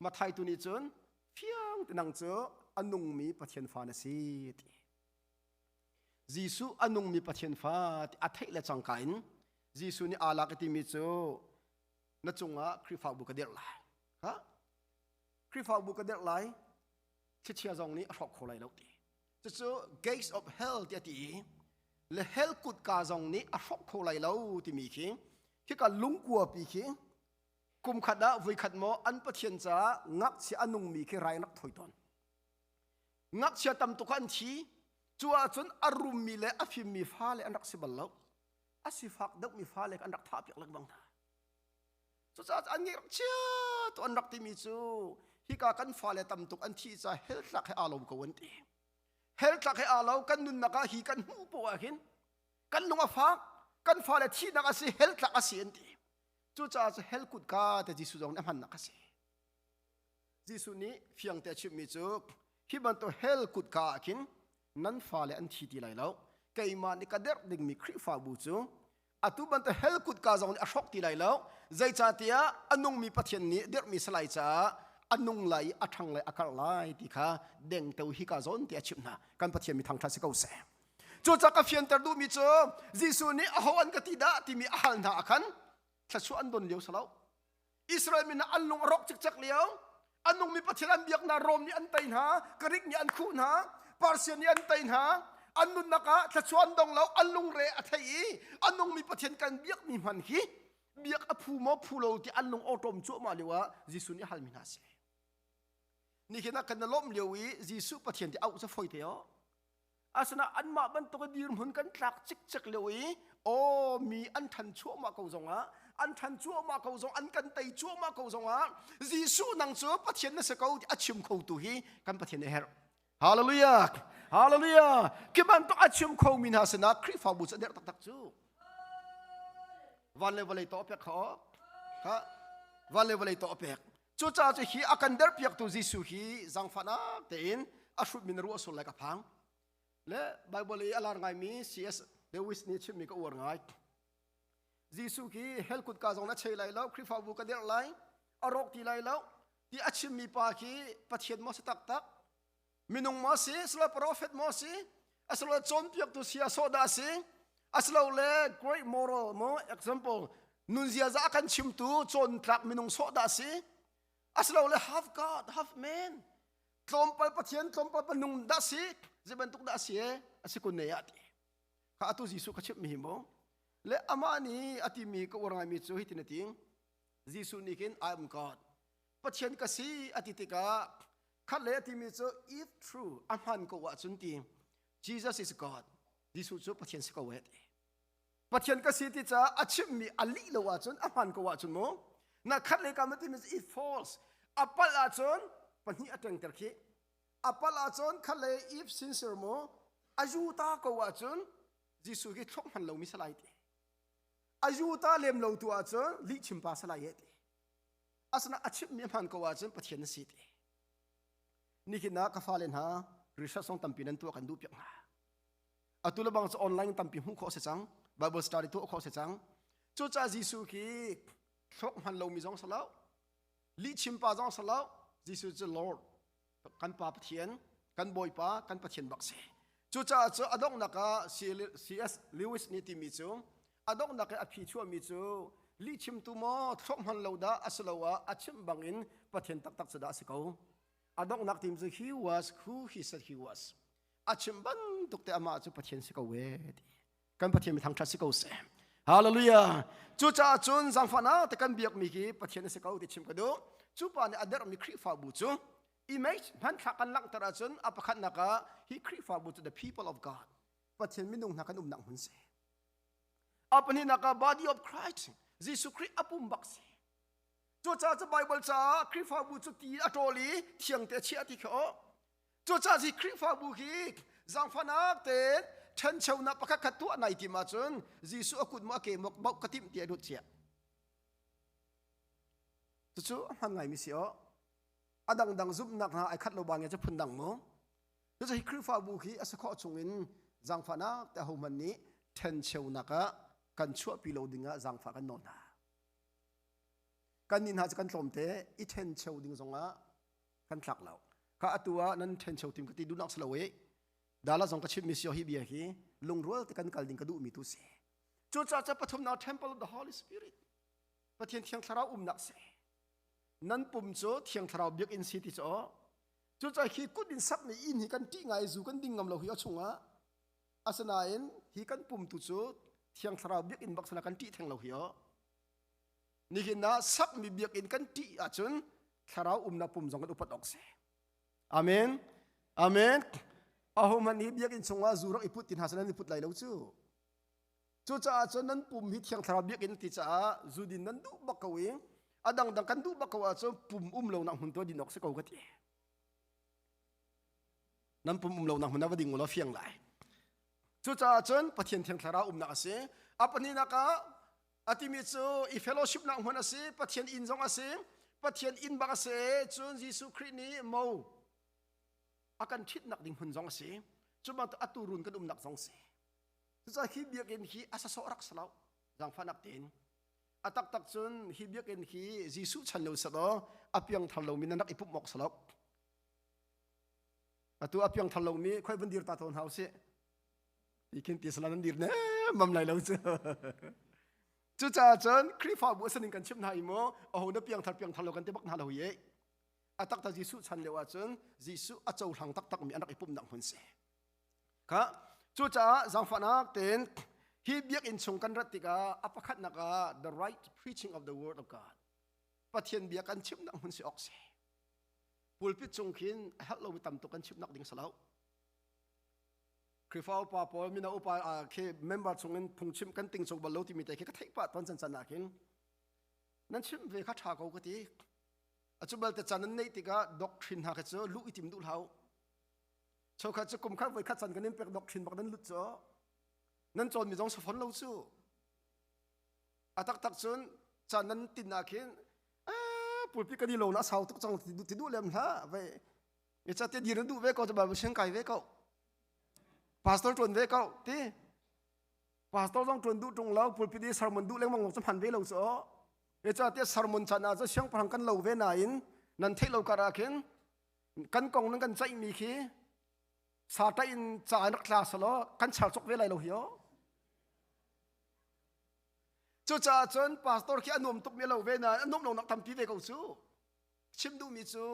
Mathai tu nih cun fiang ti nang cu a nungmi Pathian fa na si ti. Jesuh a nungmi Pathian fa ti a theih le cangka in Jesuh nih aa lak i timi cu na cungah Khrihfabu ka dirh lai. Ha? Khrihfabu ka dirh lai. Thlichia zong nih a hrawk kho lai lo ti. Cucu gates of hell ti a ti i le hell kutka zong nih a hrawk kho lai lo timi khi khika lungkua pi khi kum khat ah voikhat maw an pathian caah ngakchia a nungmi khi rai rak thawi tawn. Ngakchia tam tuk an thi. Cu ahcun a rummi le a fimmi fale an rak si bal lo. A sifak deuhmi fale an rak thah piak lengmang hna. Cucaah an ngeih rak chia tu an rak timi cu hika kan fale tam tuk an thih caah hell tlak he aa lo ko an ti. Hell tlak he aa lo kan nunnak ah hi kan hmuh poah ah hin kan lung a fak kan fale thihnak a si hell tlak a si an ti. Cucaah cu hell kutka te Jesuh zong nih a hmannak a si. Jesuh nih fiangte a chimhmi cu hi bantuk hell kutka ah khin nan fale an thi ti lai lo. Keimah nih ka derh dingmi Khrihfabu cu atu bantuk hell kutka zong nih a hrawk ti lai lo. Zeicahtiah a nungmi Pathian nih dirhmi salai caah a nung lai i a ṭhang lai a karh lai ti kha dengteo hi ka zawn ti a chimh hna. Kan Pathian mi thangṭhat si ko seh. Cucaah ka fianter duhmi cu Jesuh nih aho an ka ti dah timi a hal hna ah khan thluachuah an don lio si lo. Israel mi hna an lung a rawk cikcek lio a nungmi Pathian an biak hna Rom nih an tei hna Greek nih an khuh hna Persian nih an tei hna an nunnak ah thluachuah an dong lo an lungre a thei i a nungmi Pathian kan biakmi hman hi biak a phu maw phu lo ti an lung awṭawm cuahmah lio ah Jesuh nih a halmi hna a si. Nihin ah kan i lawmh lio i Jesuh Pathian ti auh cu foi te aw. Asina anmah bantuk dirhmun kan tlak cikcek lio i aw mi an ṭhan chuahmah ko zongah an ṭhan cuahmah ko zong an kan tei cuahmah ko zongah Jesuh nang cu Pathian na si ko ti a chim kho tu hi kan Pathian a herh. Hallelujah! Hallelujah! Khi bantuk a chim kho mi hna sinah Khrihfabu cu a derh taktak cu. Van le vawlei to a pek kha kha van le vawlei to a pek. Cucaah cu hi a kan derpiaktu Jesuh hi zaangfahnak tein a hrutmi na ruah sual lai ka phang. Le Bible i a lar ngaimi C.S. Lewis nih chimmi ka uar ngai. Jesuh khi hell kutka zong na chei lai lo, Khrihfabu ka derh lai, a rawk ti lai lo, ti a chimmi pa khi Pathian maw si taktak? Minung maw si? Asilo prophet maw si? Asilo cawnpiaktu sia sawh dah si? Asilole great moral maw example nun ziaza a kan chimtu cawntlak minung sawh dah si? Asilole half God, half man tlawmpal Pathian tlawmpal minung dah si? Zei bantuk dah si e? A si kun ne ah ti. Kha atu Jesuh ka chimh mi hi mu. Le amah nih a timi ka uar ngaimi cu hitin a ti. Jesuh nih khin I am God. Pathian ka si a ti tikah khat le a timi cu if true a hman ko ahcun ti Jesus is God Jesuh cu Pathian si ko eh ti Pathian ka si ti caah a chimmi a lih lo ahcun a hman ko ahcun mu na khat le kam a timi cu if false a palh ahcun pahnih a tengter khi a palh ahcun khat le if sincere mu a yu ta ko ahcun Jesuh hi thlok hman lomi salai ti a yu ta lem lo tu ahcun lih chimpa salai eh ti asina a chimmi a hmaan ko ahcun Pathian na si ti nihin ah ka fale hna research zong tampi nan tuah kan duh piak hna atu le bang cu online tampi hmuh khawh si cang Bible study tuah khawh si cang cucaah Jesuh khi thluak hman lomi zong si lo lihchim pa zong si lo Jesuh cu Lord kan pa Pathian kan Bawipa kan Pathian bak si cucaah cu a donghnak ah C.S. Lewis nih timi cu a donghnak i a phi chuahmi cu lihchimtu maw thluak hman lo dah a si lo ah a chimh bangin Pathian taktak cu dah a si ko a donghnak tim cu he was who he said he was a chim bantuk te amah cu Pathian si ko e ti kan Pathian mi thangṭhat si ko seh Hallelujah cucaah cun zaangfahnak te kan biakmi hi Pathian a si ko ti chim ka duh cu pa nih a derhmi Khrihfabu cu image hmanthlak kan langhter ahcun a pakhatnak ah hi Khrihfabu cu the people of God Pathian minung hna kan umnak hmun si A pahnihnak ah body of Christ, Jesuh Khrih a pum bak si. Cucaah cu Bible caah Khrihfabu cu ti a ṭawl i thiang te a chiah ti kha aw. Cucaah hi Khrihfabu hi zaangfahnak tein Ṭhencheunak pakhat khat tuah nai tim ahcun Jesuh a kut maw a ke maw bauh ka timh ti a lut cia. Cucu a hman ngaimi si aw. A dangdang zumhnak hna ai khat lo bang cu phundang mu. Cucu hi Khrihfabu khi a si khawh chungin zaangfahnak te ahohmanh nih ṭhencheunak ah kan chuahpi lo dingah zaangfah kan nawl hna. Kan nih hna cu kan tlawmte i ṭhencheu ding zongah kan tlak lo. Kha atu ah nan ṭhencheu tim ka ti duhnak si lo i dala zong ka chimmi si hi bia hi lungrual te kan kal ding ka duhmi tu si. Cucaah ca pathumnak Temple of the Holy Spirit Pathian Thiang Thlarau umnak si. Nan pum cu Thiang Thlarau biakinn si ti cu cucaah hi kut in sakmi inn hi kan ṭih ngai zu kan ding ngam lo hi a chungah asinain hi kan pum tu cu Thiang Thlarau biakinn bak sana kan ṭih theng lo hi aw. Nihin ah sakmi biakinn kan ṭih ahcun thlarau umnak pum zong kan upat awk si. Amen. Amen. Ahohmanh hi biakinn chungah zu rak i put ti hna seh nan i put lai lo cu. Cucaah cun nan pum hi Thiang Thlarau biakinn ti caah zu din nan duh bak ko i a dangdang kan duh bak ko ahcun pum um lonak hmun tu din awk si ko ka ti. Nan pum um lonak hmun ah va ding u law fiang lai. Cucaah cun Pathian Thiang Thlarau umnak a si. A pahnihnak ah a timi cu i fellowship nak hmun a si, Pathian inn zong a si, Pathian inn bak a si, cun Jesuh Khrih nih mo a kan ṭhitnak ding hmun zong a si. Cu bantuk atu run kan umnak zong si. Cucaah hi biakinn hi a sasawh rak si lo. Zaangfahnak tein. A taktak cun hi biakinn hi Jesuh chan lo selaw a piangthar lomi nan rak i pumh awk si lo. Atu a piangthar lomi khoi van dir ta tawn hau sih. Ti khin ti sala nan dir ne mam lai lo cu. Cucaah cun Khrihfabu a saning kan chimh hna i mu aho na piangthar piangthar lo kan ti bak hna lo hi. A taktak Jesuh chan lio ahcun Jesuh a cohlang taktakmi an rak i pumhnak hmun si. Kha cucaah zaangfahnak tein hi biakinn chung kan rat tikah a pakhatnak ah the right preaching of the word of God Pathian bia kan chimnak hmun si awk si. Pulpit cung khin a herh lomi tam tuk kan chimnak ding si lo. Khrihfa upa pawl mino upa khi member chungin phungchim kan ting chung bal lo timi te khi ka theih pah ton can can ah khin nan chim ve kha tha ko ka ti. A cu balte can nan neih tikah doctrine hna kha cu luh i tim duh hlah u. Chokhat cu kum khat voi khat can kan in pek doctrine bak nan lut cu nan cawnmi zong safon lo cu. A taktak cun can nan tin ah khin pulpi kan i lo na sau tuk cang ti duh lem hlah ve mi ca te dir na duh ve ko Bible siang kai ve ko pastor tuan ve ko ti pastor zong tuan duh tung lo pulpit i sermon duh lengmang cu hman ve lo cu mi ca te sermon chan ah cu siangpahrang kan lo ve nain nan theih lo kar ah khin kan kong nan kan ceihmi khi sa in ca in rak tla selaw kan char cok ve lai lo hi o cucaah cun pastor khi a nuam tuk mi lo ve na a nuam lo nak tampi ve ko cu chim duhmi cu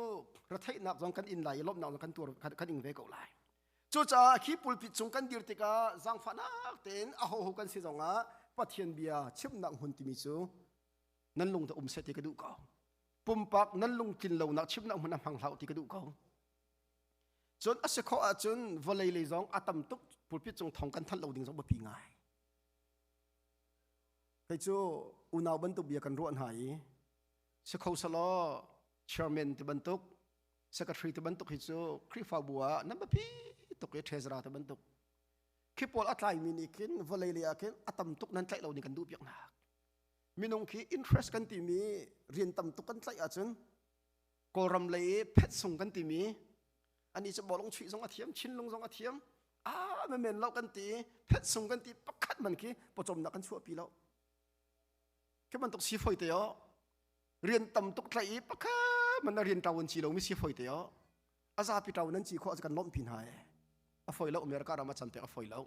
retheihnak zong kan in lai i lawmhnak zong kan tuar kan ing ve ko lai cucaah khi pulpit cung kan dir tikah zaangfahnak tein a hoho kan si zongah Pathian bia chimnak hmun timi cu nan lung te um seh ti ka duh ko pumpak nan lungtlin lonak chimnak hmun a hmang hlah ti ka duh ko cun a si khawh ahcun vawlei lei zong a tam tuk pulpit cung thong kan thanh lo ding zong biapi ngai kei cu unau bantuk bia kan ruah hna i si kho selaw chairman ti bantuk secretary ti bantuk hi cu Khrihfabu ah nan biapi tuk i treasurer ti bantuk khi pawl a tlaimi nih khin vawlei lei ah khin a tam tuk nan tlaih lo ning kan duh piak hna minung khi interest kan timi rian tam tuk kan tlaih ahcun Kawlram lei i phet sung kan timi ani cu bawlung chuih zong a thiam chinlung zong a thiam a men lo kan ti phet sung kan ti pakhat man khi pawcawmnak kan chuahpi lo khi bantuk si foi te o rian tam tuk tlaih i pakhat man rian ṭawan ci lo mi si foi te o a zapi ṭawan nan ci khawh kan lawmhpi hna e a foi lo America ram a chan pek a foi lo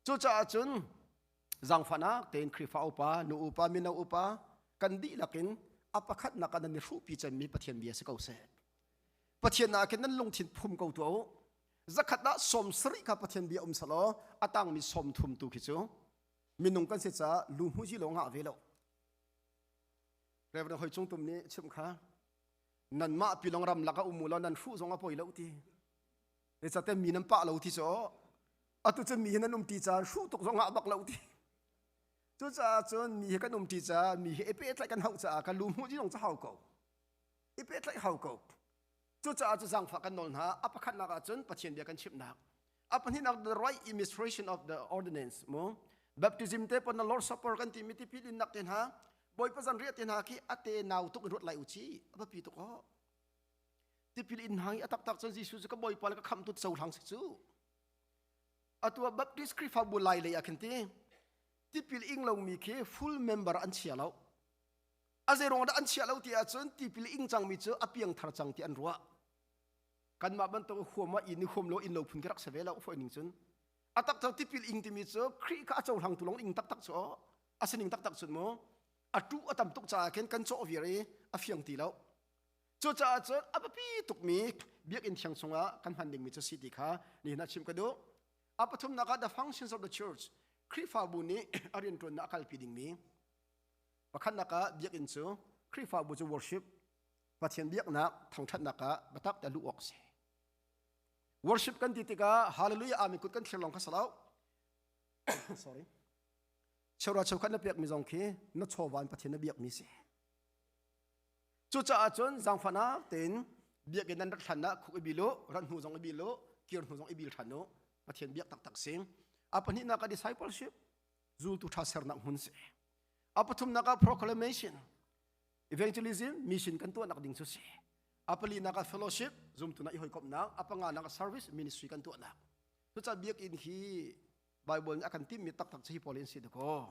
cucaah cun zaangfahnak tein Khrihfa upa, nu upa, mino upa kan dihlak in a pakhatnak ah nan i hruhpi cemmi Pathian bia si ko seh. Pathian ah khin nan lungthin phum ko tuah u. Zakhat ah 70 kha Pathian bia um selaw a tangmi 30 tu khi cu minung kan si caah lu hmu ji lo ngah ve lo. Reverend Hoi Cung Tum nih chim kha nanmah pilong ram lak ah um u law nan hruh zong a poi lo ti. Zeicahtiah mi nan pah lo ti cu atu cun mi hi nan um ti caan hruh tuk zong ah bak lo ti. Cucaah cun mi hi kan um ti caah mi hi i pehtlaih kan hauh caah kan lu hmuh ding zong cu hau ko. I pehtlaih hau ko. Cucaah cu zaangfah kan nawl hna. A pakhatnak ah cun Pathian bia kan chimhnak. A pahnihnak the right administration of the ordinance mu baptism te pon na Lord Supper kan ti mi tipil in nak te hna Bawipa zan riah te hna khi ate nau tuk in ruat lai u chi a biapi tuk o tipil in hang i a taktak cun Jesuh cu ka Bawipa le ka khamtu cohlang si cu atu ah Baptist Khrihfabu lai lei ah khin ti tipil ing lomi khi full member an chia lo a zei ruang dah an chia lo ti ahcun tipil ing cangmi cu a piang thar cang ti an ruah kanmah bantuk huam ah inn i huam lo inn lo phun khi rak si ve lo foi ning cun a tak cu tipil ing timi cu Khrih kha a cohlang tu lawng ing taktak cu a sining taktak cun mu a tu a tam tuk caah khin kan cawh viar i a fiang ti lo cucaah cun a biapi tukmi biakinn thiang chungah kan hman dingmi cu si ti kha nihin ah chim ka duh a pathumnak ah the functions of the church Khrihfabu nih a rianṭuannak a kalpi dingmi pakhatnak ah biakinn cu Khrihfabu cu worship Pathian biaknak thangṭhatnak ah biatak te luh awk si worship kan ti tikah hallelujah amen kut kan thlir lawng kha si lo sorry cheura cheukhat na pekmi zong khi na chawva in Pathian na biakmi si Cucaah cun zaangfahnak tein biakinn nan rat hlan ah khuk i bil u, rat hnu zong i bil u, kir hnu zong i bil ṭhan u. Pathian biak taktak si. A pahnihnak ah discipleship, zultu ṭha sernak hmun si. A pathumnak ah proclamation, evangelism, mission kan tuahnak ding cu si. A palinak ah fellowship, zumtu na i hawikomhnak. A panganak ah service, ministry kan tuahnak. Cucaah biakinn hi Bible nih a kan timhmi taktak cu hi pawl in si dakaw.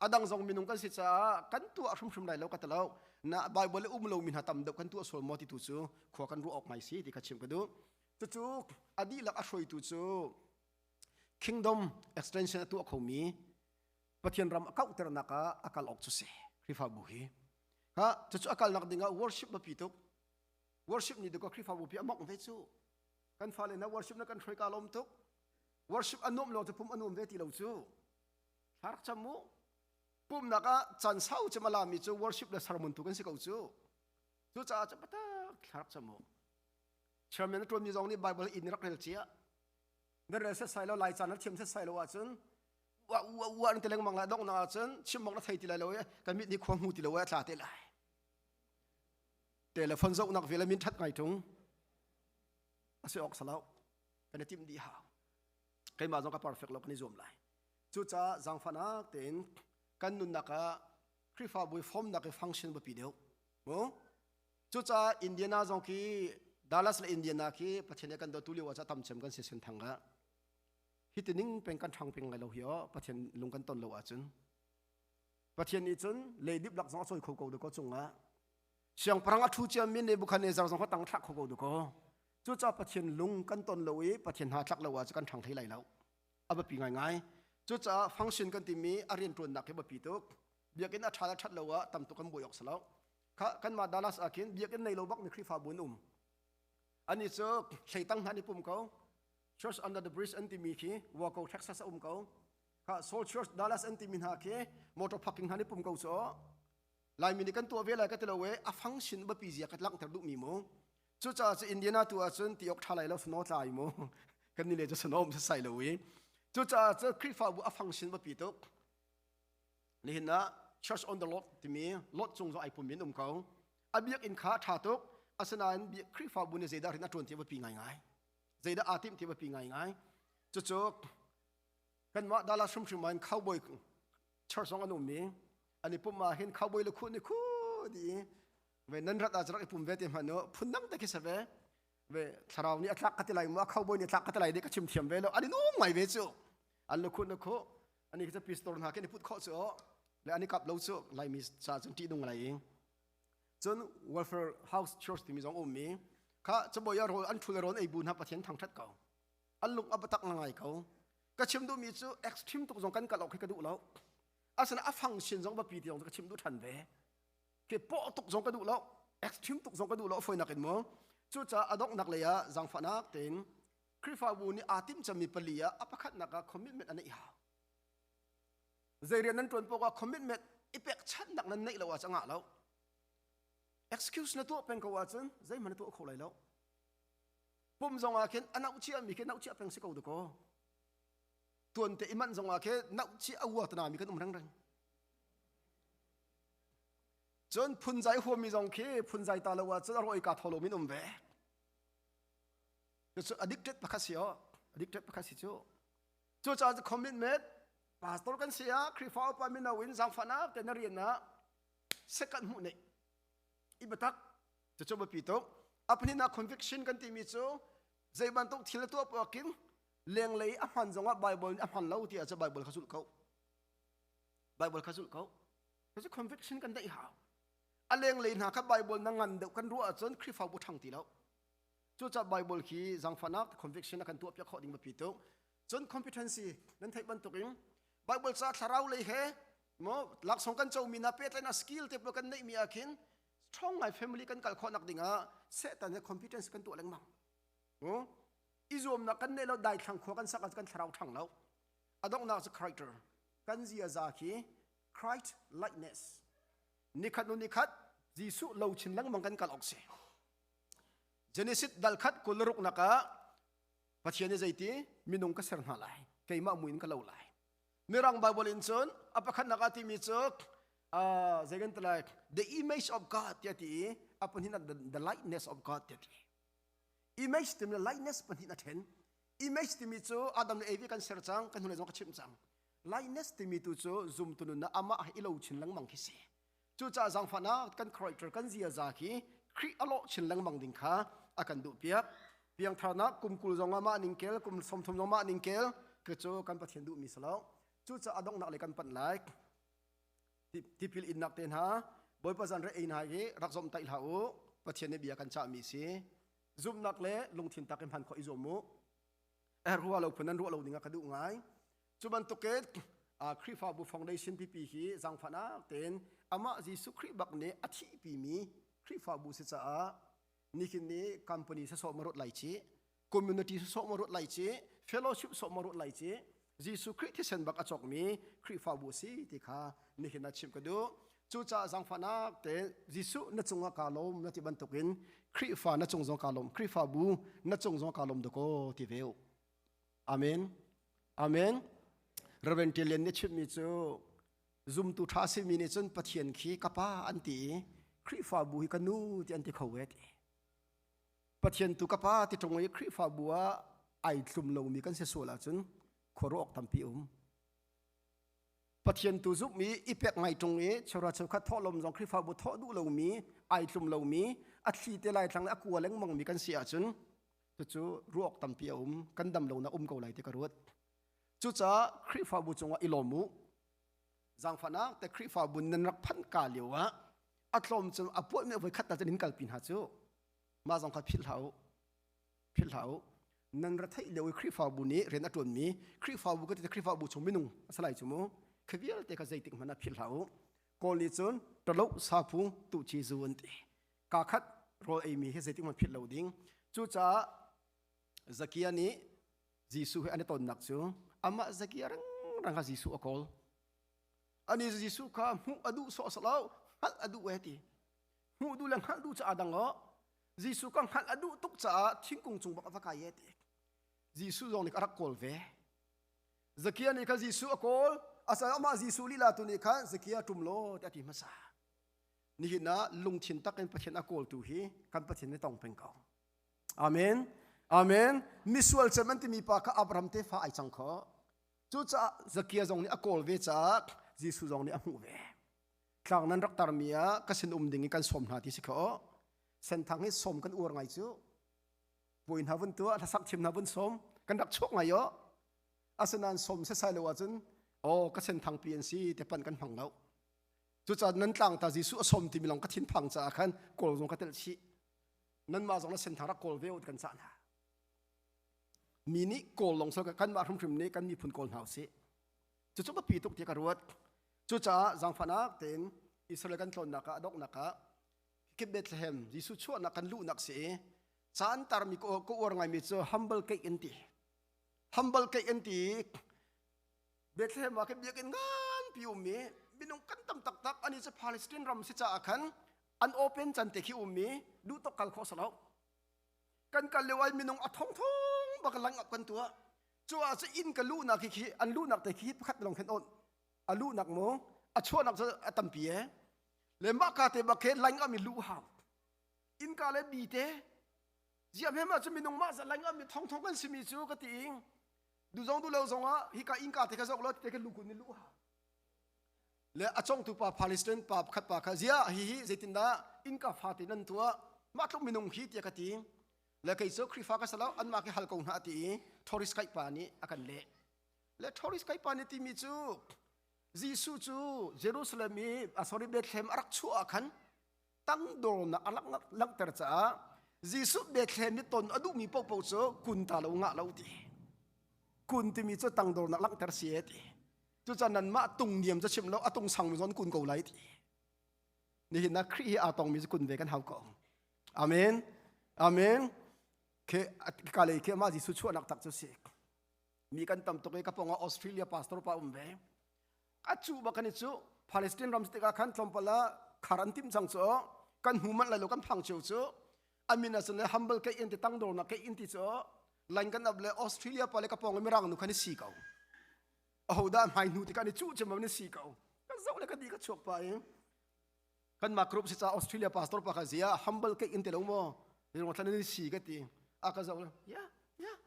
A dang zong minung kan si caah kan tuah hrimhrim lai lo ka ti lo. Na Bible le um lomi hna tam deuh kan tuah sual maw ti tu cu khua kan ruah awk ngai si ti kha chim ka duh. Cucu a dihlak a hruaitu cu kingdom extension a tuah khomi Pathian ram a kauhternak ah a kal awk cu si Khrihfabu hi. Ha cucu a kalnak ding ah worship biapi tuk. Worship nih dawkaw Khrihfabu pi a mongh ve cu. Kan fale hna worship na kan hruai ka lawm tuk. Worship a nuam lo cu pum a nuam ve ti lo cu. Thla rak cam mu. Pumnak ah caan sau cem a lami cu worship le sermon tu kan si ko cu. Cucaah cu patak thla rak cam mu. Chairman a ṭuanmi zong nih Bible in rak rel cia. Na rel setsai lo, Lai caan na thiam setsai lo ahcun ua ua ua nan ti lengmang lai donghnak ahcun chim awk na thei ti lai lo i kan mit nih khua hmu ti lo i a tla te lai. Telephone zohnak vial min ṭhat ngai ṭung. A si awk salo. Kan i timh dih hau. Keimah zong ka perfect lo kan i zuam lai. Cucaah zaangfahnak tein kan nunnak ah Khrihfabu i fomnak i function biapi deuh. Mu? Cucaah Indiana zong khi Dallas le Indiana khi Pathian nih kan dawt tu lio ah tam cem kan si senthang ah hi ti ning peng kan ṭhang peng lai lo hi aw Pathian lung kan ton lo ahcun Pathian nih cun leidip lak zong a cawi kho ko dakaw cungah siangpahrang a ṭhu ciami Nebuchadnezzar zong kha tang thlak kho ko dakaw cucaah Pathian lung kan ton lo i Pathian hna tlak lo ahcun kan ṭhang hlei lai lo a biapi ngaingai. Cucaah function kan timi a rianṭuannak hi biapi tuk. Biakinn a ṭha le ṭhat lo ah tam tuk kan buai awk si lo. Kha kanmah Dallas ah khin biakinn nei lo bak mi Khrihfabu an um. Ani cu thleitang hna nih pum ko. Church under the bridge an timi khi Waco, Texas a um ko. Kha Soul Church Dallas an timi hna khi motor parking hna nih pum ko cu. Laimi nih kan tuah ve lai ka ti lo e a function biapi zia ka langhter duhmi mu. Cucaah cu Indiana tu ahcun ti awk ṭha lai lo snow tla i mu kan ni le cu snow um sai lo i cucaah cu Khrihfabu a function biapi tuk. Nihin ah Church on the Lot timi lot cung zong ai pum in um ko. A biakinn kha ṭha tuk. Asinain Khrihfabu nih zeidah rian a ṭuan ti biapi ngaingai. Zeidah aa timh ti biapi ngaingai. Cucu kanmah Dallas hrimhrim ah hin cowboy church zong an um i an i pumh ah hin cowboy le khuh nih khu di ve nan rat ah rak i pum ve te hmanh u phun dang te khi si ve ve thlarau nih a tlak ka ti lai mu a cowboy nih a tlak ka ti lai deh ka chim thiam ve lo an i nung ngai ve cu an lukhun na khuh ani khi pistol hna khi an i put khawh cu le an i kap lo cu laimi ca cun ṭih nung lai i cun welfare house church timi zong um mi kha cabawi ah rawl an ṭhul rawn ei bu hna pathian thangṭhat ko an lung a batak ngai ko ka chim duhmi cu extreme tuk zong kan kal awk khi ka duh lo asina a function zong biapi ti zong ka chim duh ṭhan ve ke pawh tuk zong ka duh lo extreme tuk zong ka duh lo foinak in mu cucaah a donghnak lei ah zaangfahnak tein Khrihfabu nih aa timh cemmi pali ah a pakhatnak ah commitment a neih hau zei rian nan ṭuan paoh ah commitment i pekchanhnak nan neih lo ah cangah lo excuse na tuah peng ko ahcun zeihmanh na tuah kho lai lo pum zong ah khin a nauh chia mi khi nauh chia peng si ko dakaw tuan te i manh zong ah khi nauh chia a ua tana mi kan um rengreng Cun phunzai huami zong khi phunzai ta lo ahcun a rawi ka tho lo min um ve. Cucu addicted pakhat si aw. Addicted pakhat si cu. Cucaah commitment pastor kan si ah Khrihfa upa mino in zaangfahnak te na rian ah second hmuh neih i biatak cucu biapi tuk. A pahnihnak conviction kan timi cu zei bantuk thil a tuah puakin lenglei a hman zongah Bible nih a hman lo ti ahcun Bible kha zulh ko. Bible kha zulh ko. Cucu conviction kan daih hau. A lenglei hna kha Bible na ngan deuh kan ruah ahcun Khrihfabu ṭhang ti lo. Cucaah Bible khi zaangfahnak conviction a kan tuahpiak khawh ding biapi tuk. Cun competency nan theih bantukin Bible ca thlarau lei he mo laksawng kan comi na pehtlaihnak skill te pawl kan neihmi ah khin strong ngai family kan kal khawhnak dingah Satan he competence kan tuah lengmang. I zuamnak kan neih lo daithlang khua kan sak ah kan thlarau ṭhang lo. A donghnak cu character kan ziaza khi Christ likeness nikhat nu nikhat Jesuh lo chin lengmang kan kal awk si. Genesis dal khat 26 nak ah Pathian nih zeiti minung ka ser hna lai keimah mui in ka lo lai Mirang Bible in cun a pakhatnak ah timi cu zei kan ti lai the image of God tiah ti i a pahnihnak the likeness of God tiah ti image timi likeness pahnih a then image timi cu Adam le Eve kan ser cang kan hnulei zong ka chimh cang likeness timi tu cu zumtu nun ah amah i lo chin lengmang khi si Cucaah zaangfahnak kan character kan ziaza khi Khrih a lawh chin lengmang ding kha a kan duh piak. Piangtharnak kum 20 zong ah mah ningkel, kum 30 zong mah ningkel ke cu kan Pathian duhmi si lo. Cucaah a donghnak lei kan panh lai. Tipil innak te hna, Bawipa zan re ei hna hi rak zomhtaih hlah u. Pathian nih bia kan cahmi si. Zumhnak le lungthin tak in hman khawh i zuam u. Ruah lo phun nan ruah lo ding ah ka duh ngai. Cu bantukin Khrihfabu foundation pipi hi zaangfahnak tein amah Jesuh Khrih bak nih a thihpimi Khrihfabu si caah nihin ni company sasawh ma ruat lai ci, community sasawh ma ruat lai ci, fellowship sawh ma ruat lai ci, Jesuh Khrih thisen bak a cawkmi Khrihfabu si ti kha nihin ah chimh ka duh. Cucaah zaangfahnak tein Jesuh na cungah kaa lawm na ti bantukin Khrihfa na cung zong kaa lawm, Khrihfabu na cung zong kaa lawm dakaw ti ve u. Amen. Amen. Reverend Tilian nih chimmi cu zumtu ṭha simi nih cun Pathian khi ka pa an ti i Khrihfabu hi ka nu ti an ti kho ve ti. Pathian tu ka pa ti ṭung i Khrihfabu ah ai tlum lomi kan si sual ahcun khuaruah awk tampi um. Pathian tu zumh i i pek ngai ṭung i cheuhra cheukhat thawhlawm zong Khrihfabu thawh duh lomi ai tlum lomi a thli te lai thlang le a kua lengmangmi kan si ahcun cucu ruak tampi a um kan dam lonak um ko lai ti ka ruat cucaah Khrihfabu cungah i lawm u zaangfahnak te Khrihfabu nan rak phanh ka lio ah a tlawm cu a puah mi voi khat ta in kalpi hna cu mah zong kha philh hlah u philh hlah u nan ra theih lio i Khrihfabu nih rian a ṭuanmi Khrihfabu ka ti Khrihfabu chung minung a si lai cu mu kha vialte kha zeitik hmanh ah philh hlah u Kawl nih cun ṭalo saphu tuh ci zu an ti kaa khat rawl eimi hi zeitik hmanh philh lo ding cucaah Zakia nih Jesuh he an i tonnak cu amah Zakia rengrang kha Jesuh a kawl ani Jesuh kha hmuh a duh sawhsawh lo hngalh a duh e ti hmuh duh le hngalh duh cu aa dang lo Jesuh ka hngalh a duh tuk caah thingkung cung bak a va kai e ti Jesuh zong nih a rak kawl ve Zakia nih kha Jesuh a kawl asa amah Jesuh lila tu nih khan Zakia ṭum law ti a ti hmasa Nihin ah lungthin tak in Pathian a kawltu hi kan Pathian nih tong peng ko. Amen. Amen. Misual cem an timi pa kha Abraham tefa ai cang kho. Cucaah Zakia zong nih a kawl ve caah Jesuh zong nih a hmuh ve. Tlang nan rak tarmi ah ka sin um ding in kan sawm hna ti si kho. Senthang hi sawm kan uar ngai cu. Puai hna vun tuah, hlasak thiam hna vun sawm, kan rak chuak ngai o. Asinain sawm sesai lo ahcun oh ka senthang pi an si te pan kan hmang lo. Cucaah nan tlangta Jesuh a sawm timi lawng ka thinphang caah khan kawl zong ka telh chih. Nanmah zong na senthang rak kawl ve u kan cah hna. Mi nih kawl lawng sal kanmah hrimhrim nih kan miphun kawl hna usih. Cucu biapi tuk tiah ka ruat. Cucaah zaangfahnak tein Israel kan tlawnnak ah a donghnak ah kip Bethlehem Jesuh chuahnak kan luhnak si i caan tarmi ka uar ngaimi cu humble cake in ti. Humble cake in ti Bethlehem ah khin biakinn nganpi um i minung kan tam taktak ani cu Palestine ram si caah khan an open can te khi um i duh tok kal khawh salo kan kal lio ai minung a thong thong bak lang up kan tuah cu ah cu inn ka luhnak khi khi an luhnak te khi pakhat lawng khin on a luhnak mu a chuahnak cu a tampi e le mah ka te bak khi line up mi luh hau innka le bi te. Ziah hme mah cu minung mah zat lai mi thong thong kan simi cu ka ti i du zong du lo zong ah hika innka te kha zoh lo te kha lukun in luh le a congtu pa Palestine pa pakhat pa kha ziah hi hi zeitindah innka fate nan tuah mah tluk minung hi tiah ka ti le kei cu Khrihfa ka si lo anmah khi hal ko hna ti i tourist guide pa nih a kan leh le tourist guide pa nih timi cu Jesuh cu Jerusalem i sorry Bethlehem a rak chuah ah khan tangdornak a langhter caah Jesuh Bethlehem i ton a duhmi paohpaoh cu kun ta lo ngah lo ti kun timi cu tangdornak langhter si e ti cucaah nanmah tung niam cu chim lo a tung sang mi zon kun ko lai ti nihin ah Khrih hi aa tongmi cu kun ve kan hau ko amen amen ke ka lei ke ma Jesuh chuahnak tak cu si mi kan tam tuk i ka pong ah Australia pastor pa um ve a cu bak kan i cu Palestine ram tikah khan tlawmpal ah khar an tim cang cu kan hmu manh lai lo kan phang cio cu amin asun le humble ke in ti tangdor na ke in ti cu line kan up le Australia pa le ka pong mirang nu khan i si ko aho dah hmai hnu tikah ni cu cem ni si ko kan zoh le ka di ka chuak pa i kan mah group si ca Australia pastor pa kha zia humble ke in ti lo mo ni rong thlan ni si ka ti a ka zoh le yeah yeah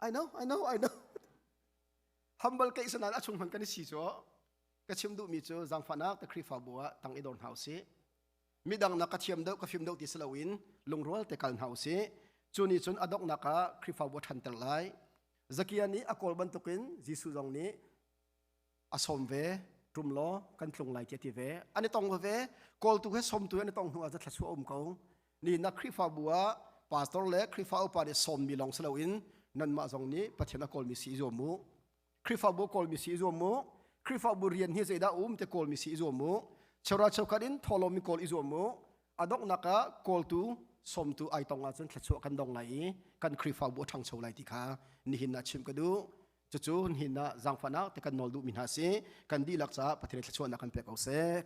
I know I know I know humble ke sanan a chung hman kan i si cu ka chim duhmi cu zaangfahnak te Khrihfabu ah tang i dor hna usih midang nak ka thiam deuh ka fim deuh ti si loin lungrual te kal hna usih cu nih cun a donghnak ah Khrihfabu a ṭhanter lai Zakia nih a kawl bantukin Jesuh zong nih a sawm ve ṭum law kan tlung lai tiah ti ve an i tong ve kawltu he sawmtu he an i tong hnu ah thluachuah um ko ni na Khrihfabu ah pastor le Khrihfa upa nih sawmmi lawng si loin nanmah zong nih Pathian a kawlmi si i zuam u Khrihfabu kawlmi si i zuam u Khrihfabu rian hi zeidah um te kawlmi si i zuam u cheuhra cheukhat in thawhlawm in kawl i zuam u a donghnak ah kawltu sawmtu ai tong ahcun thluachuah kan dong lai i kan Khrihfabu a ṭhangcho lai ti kha nihin ah chim ka duh cucu nihin ah zaangfahnak te kan nawl duhmi hna si kan dihlak caah Pathian thluachuahnak kan pek ko seh.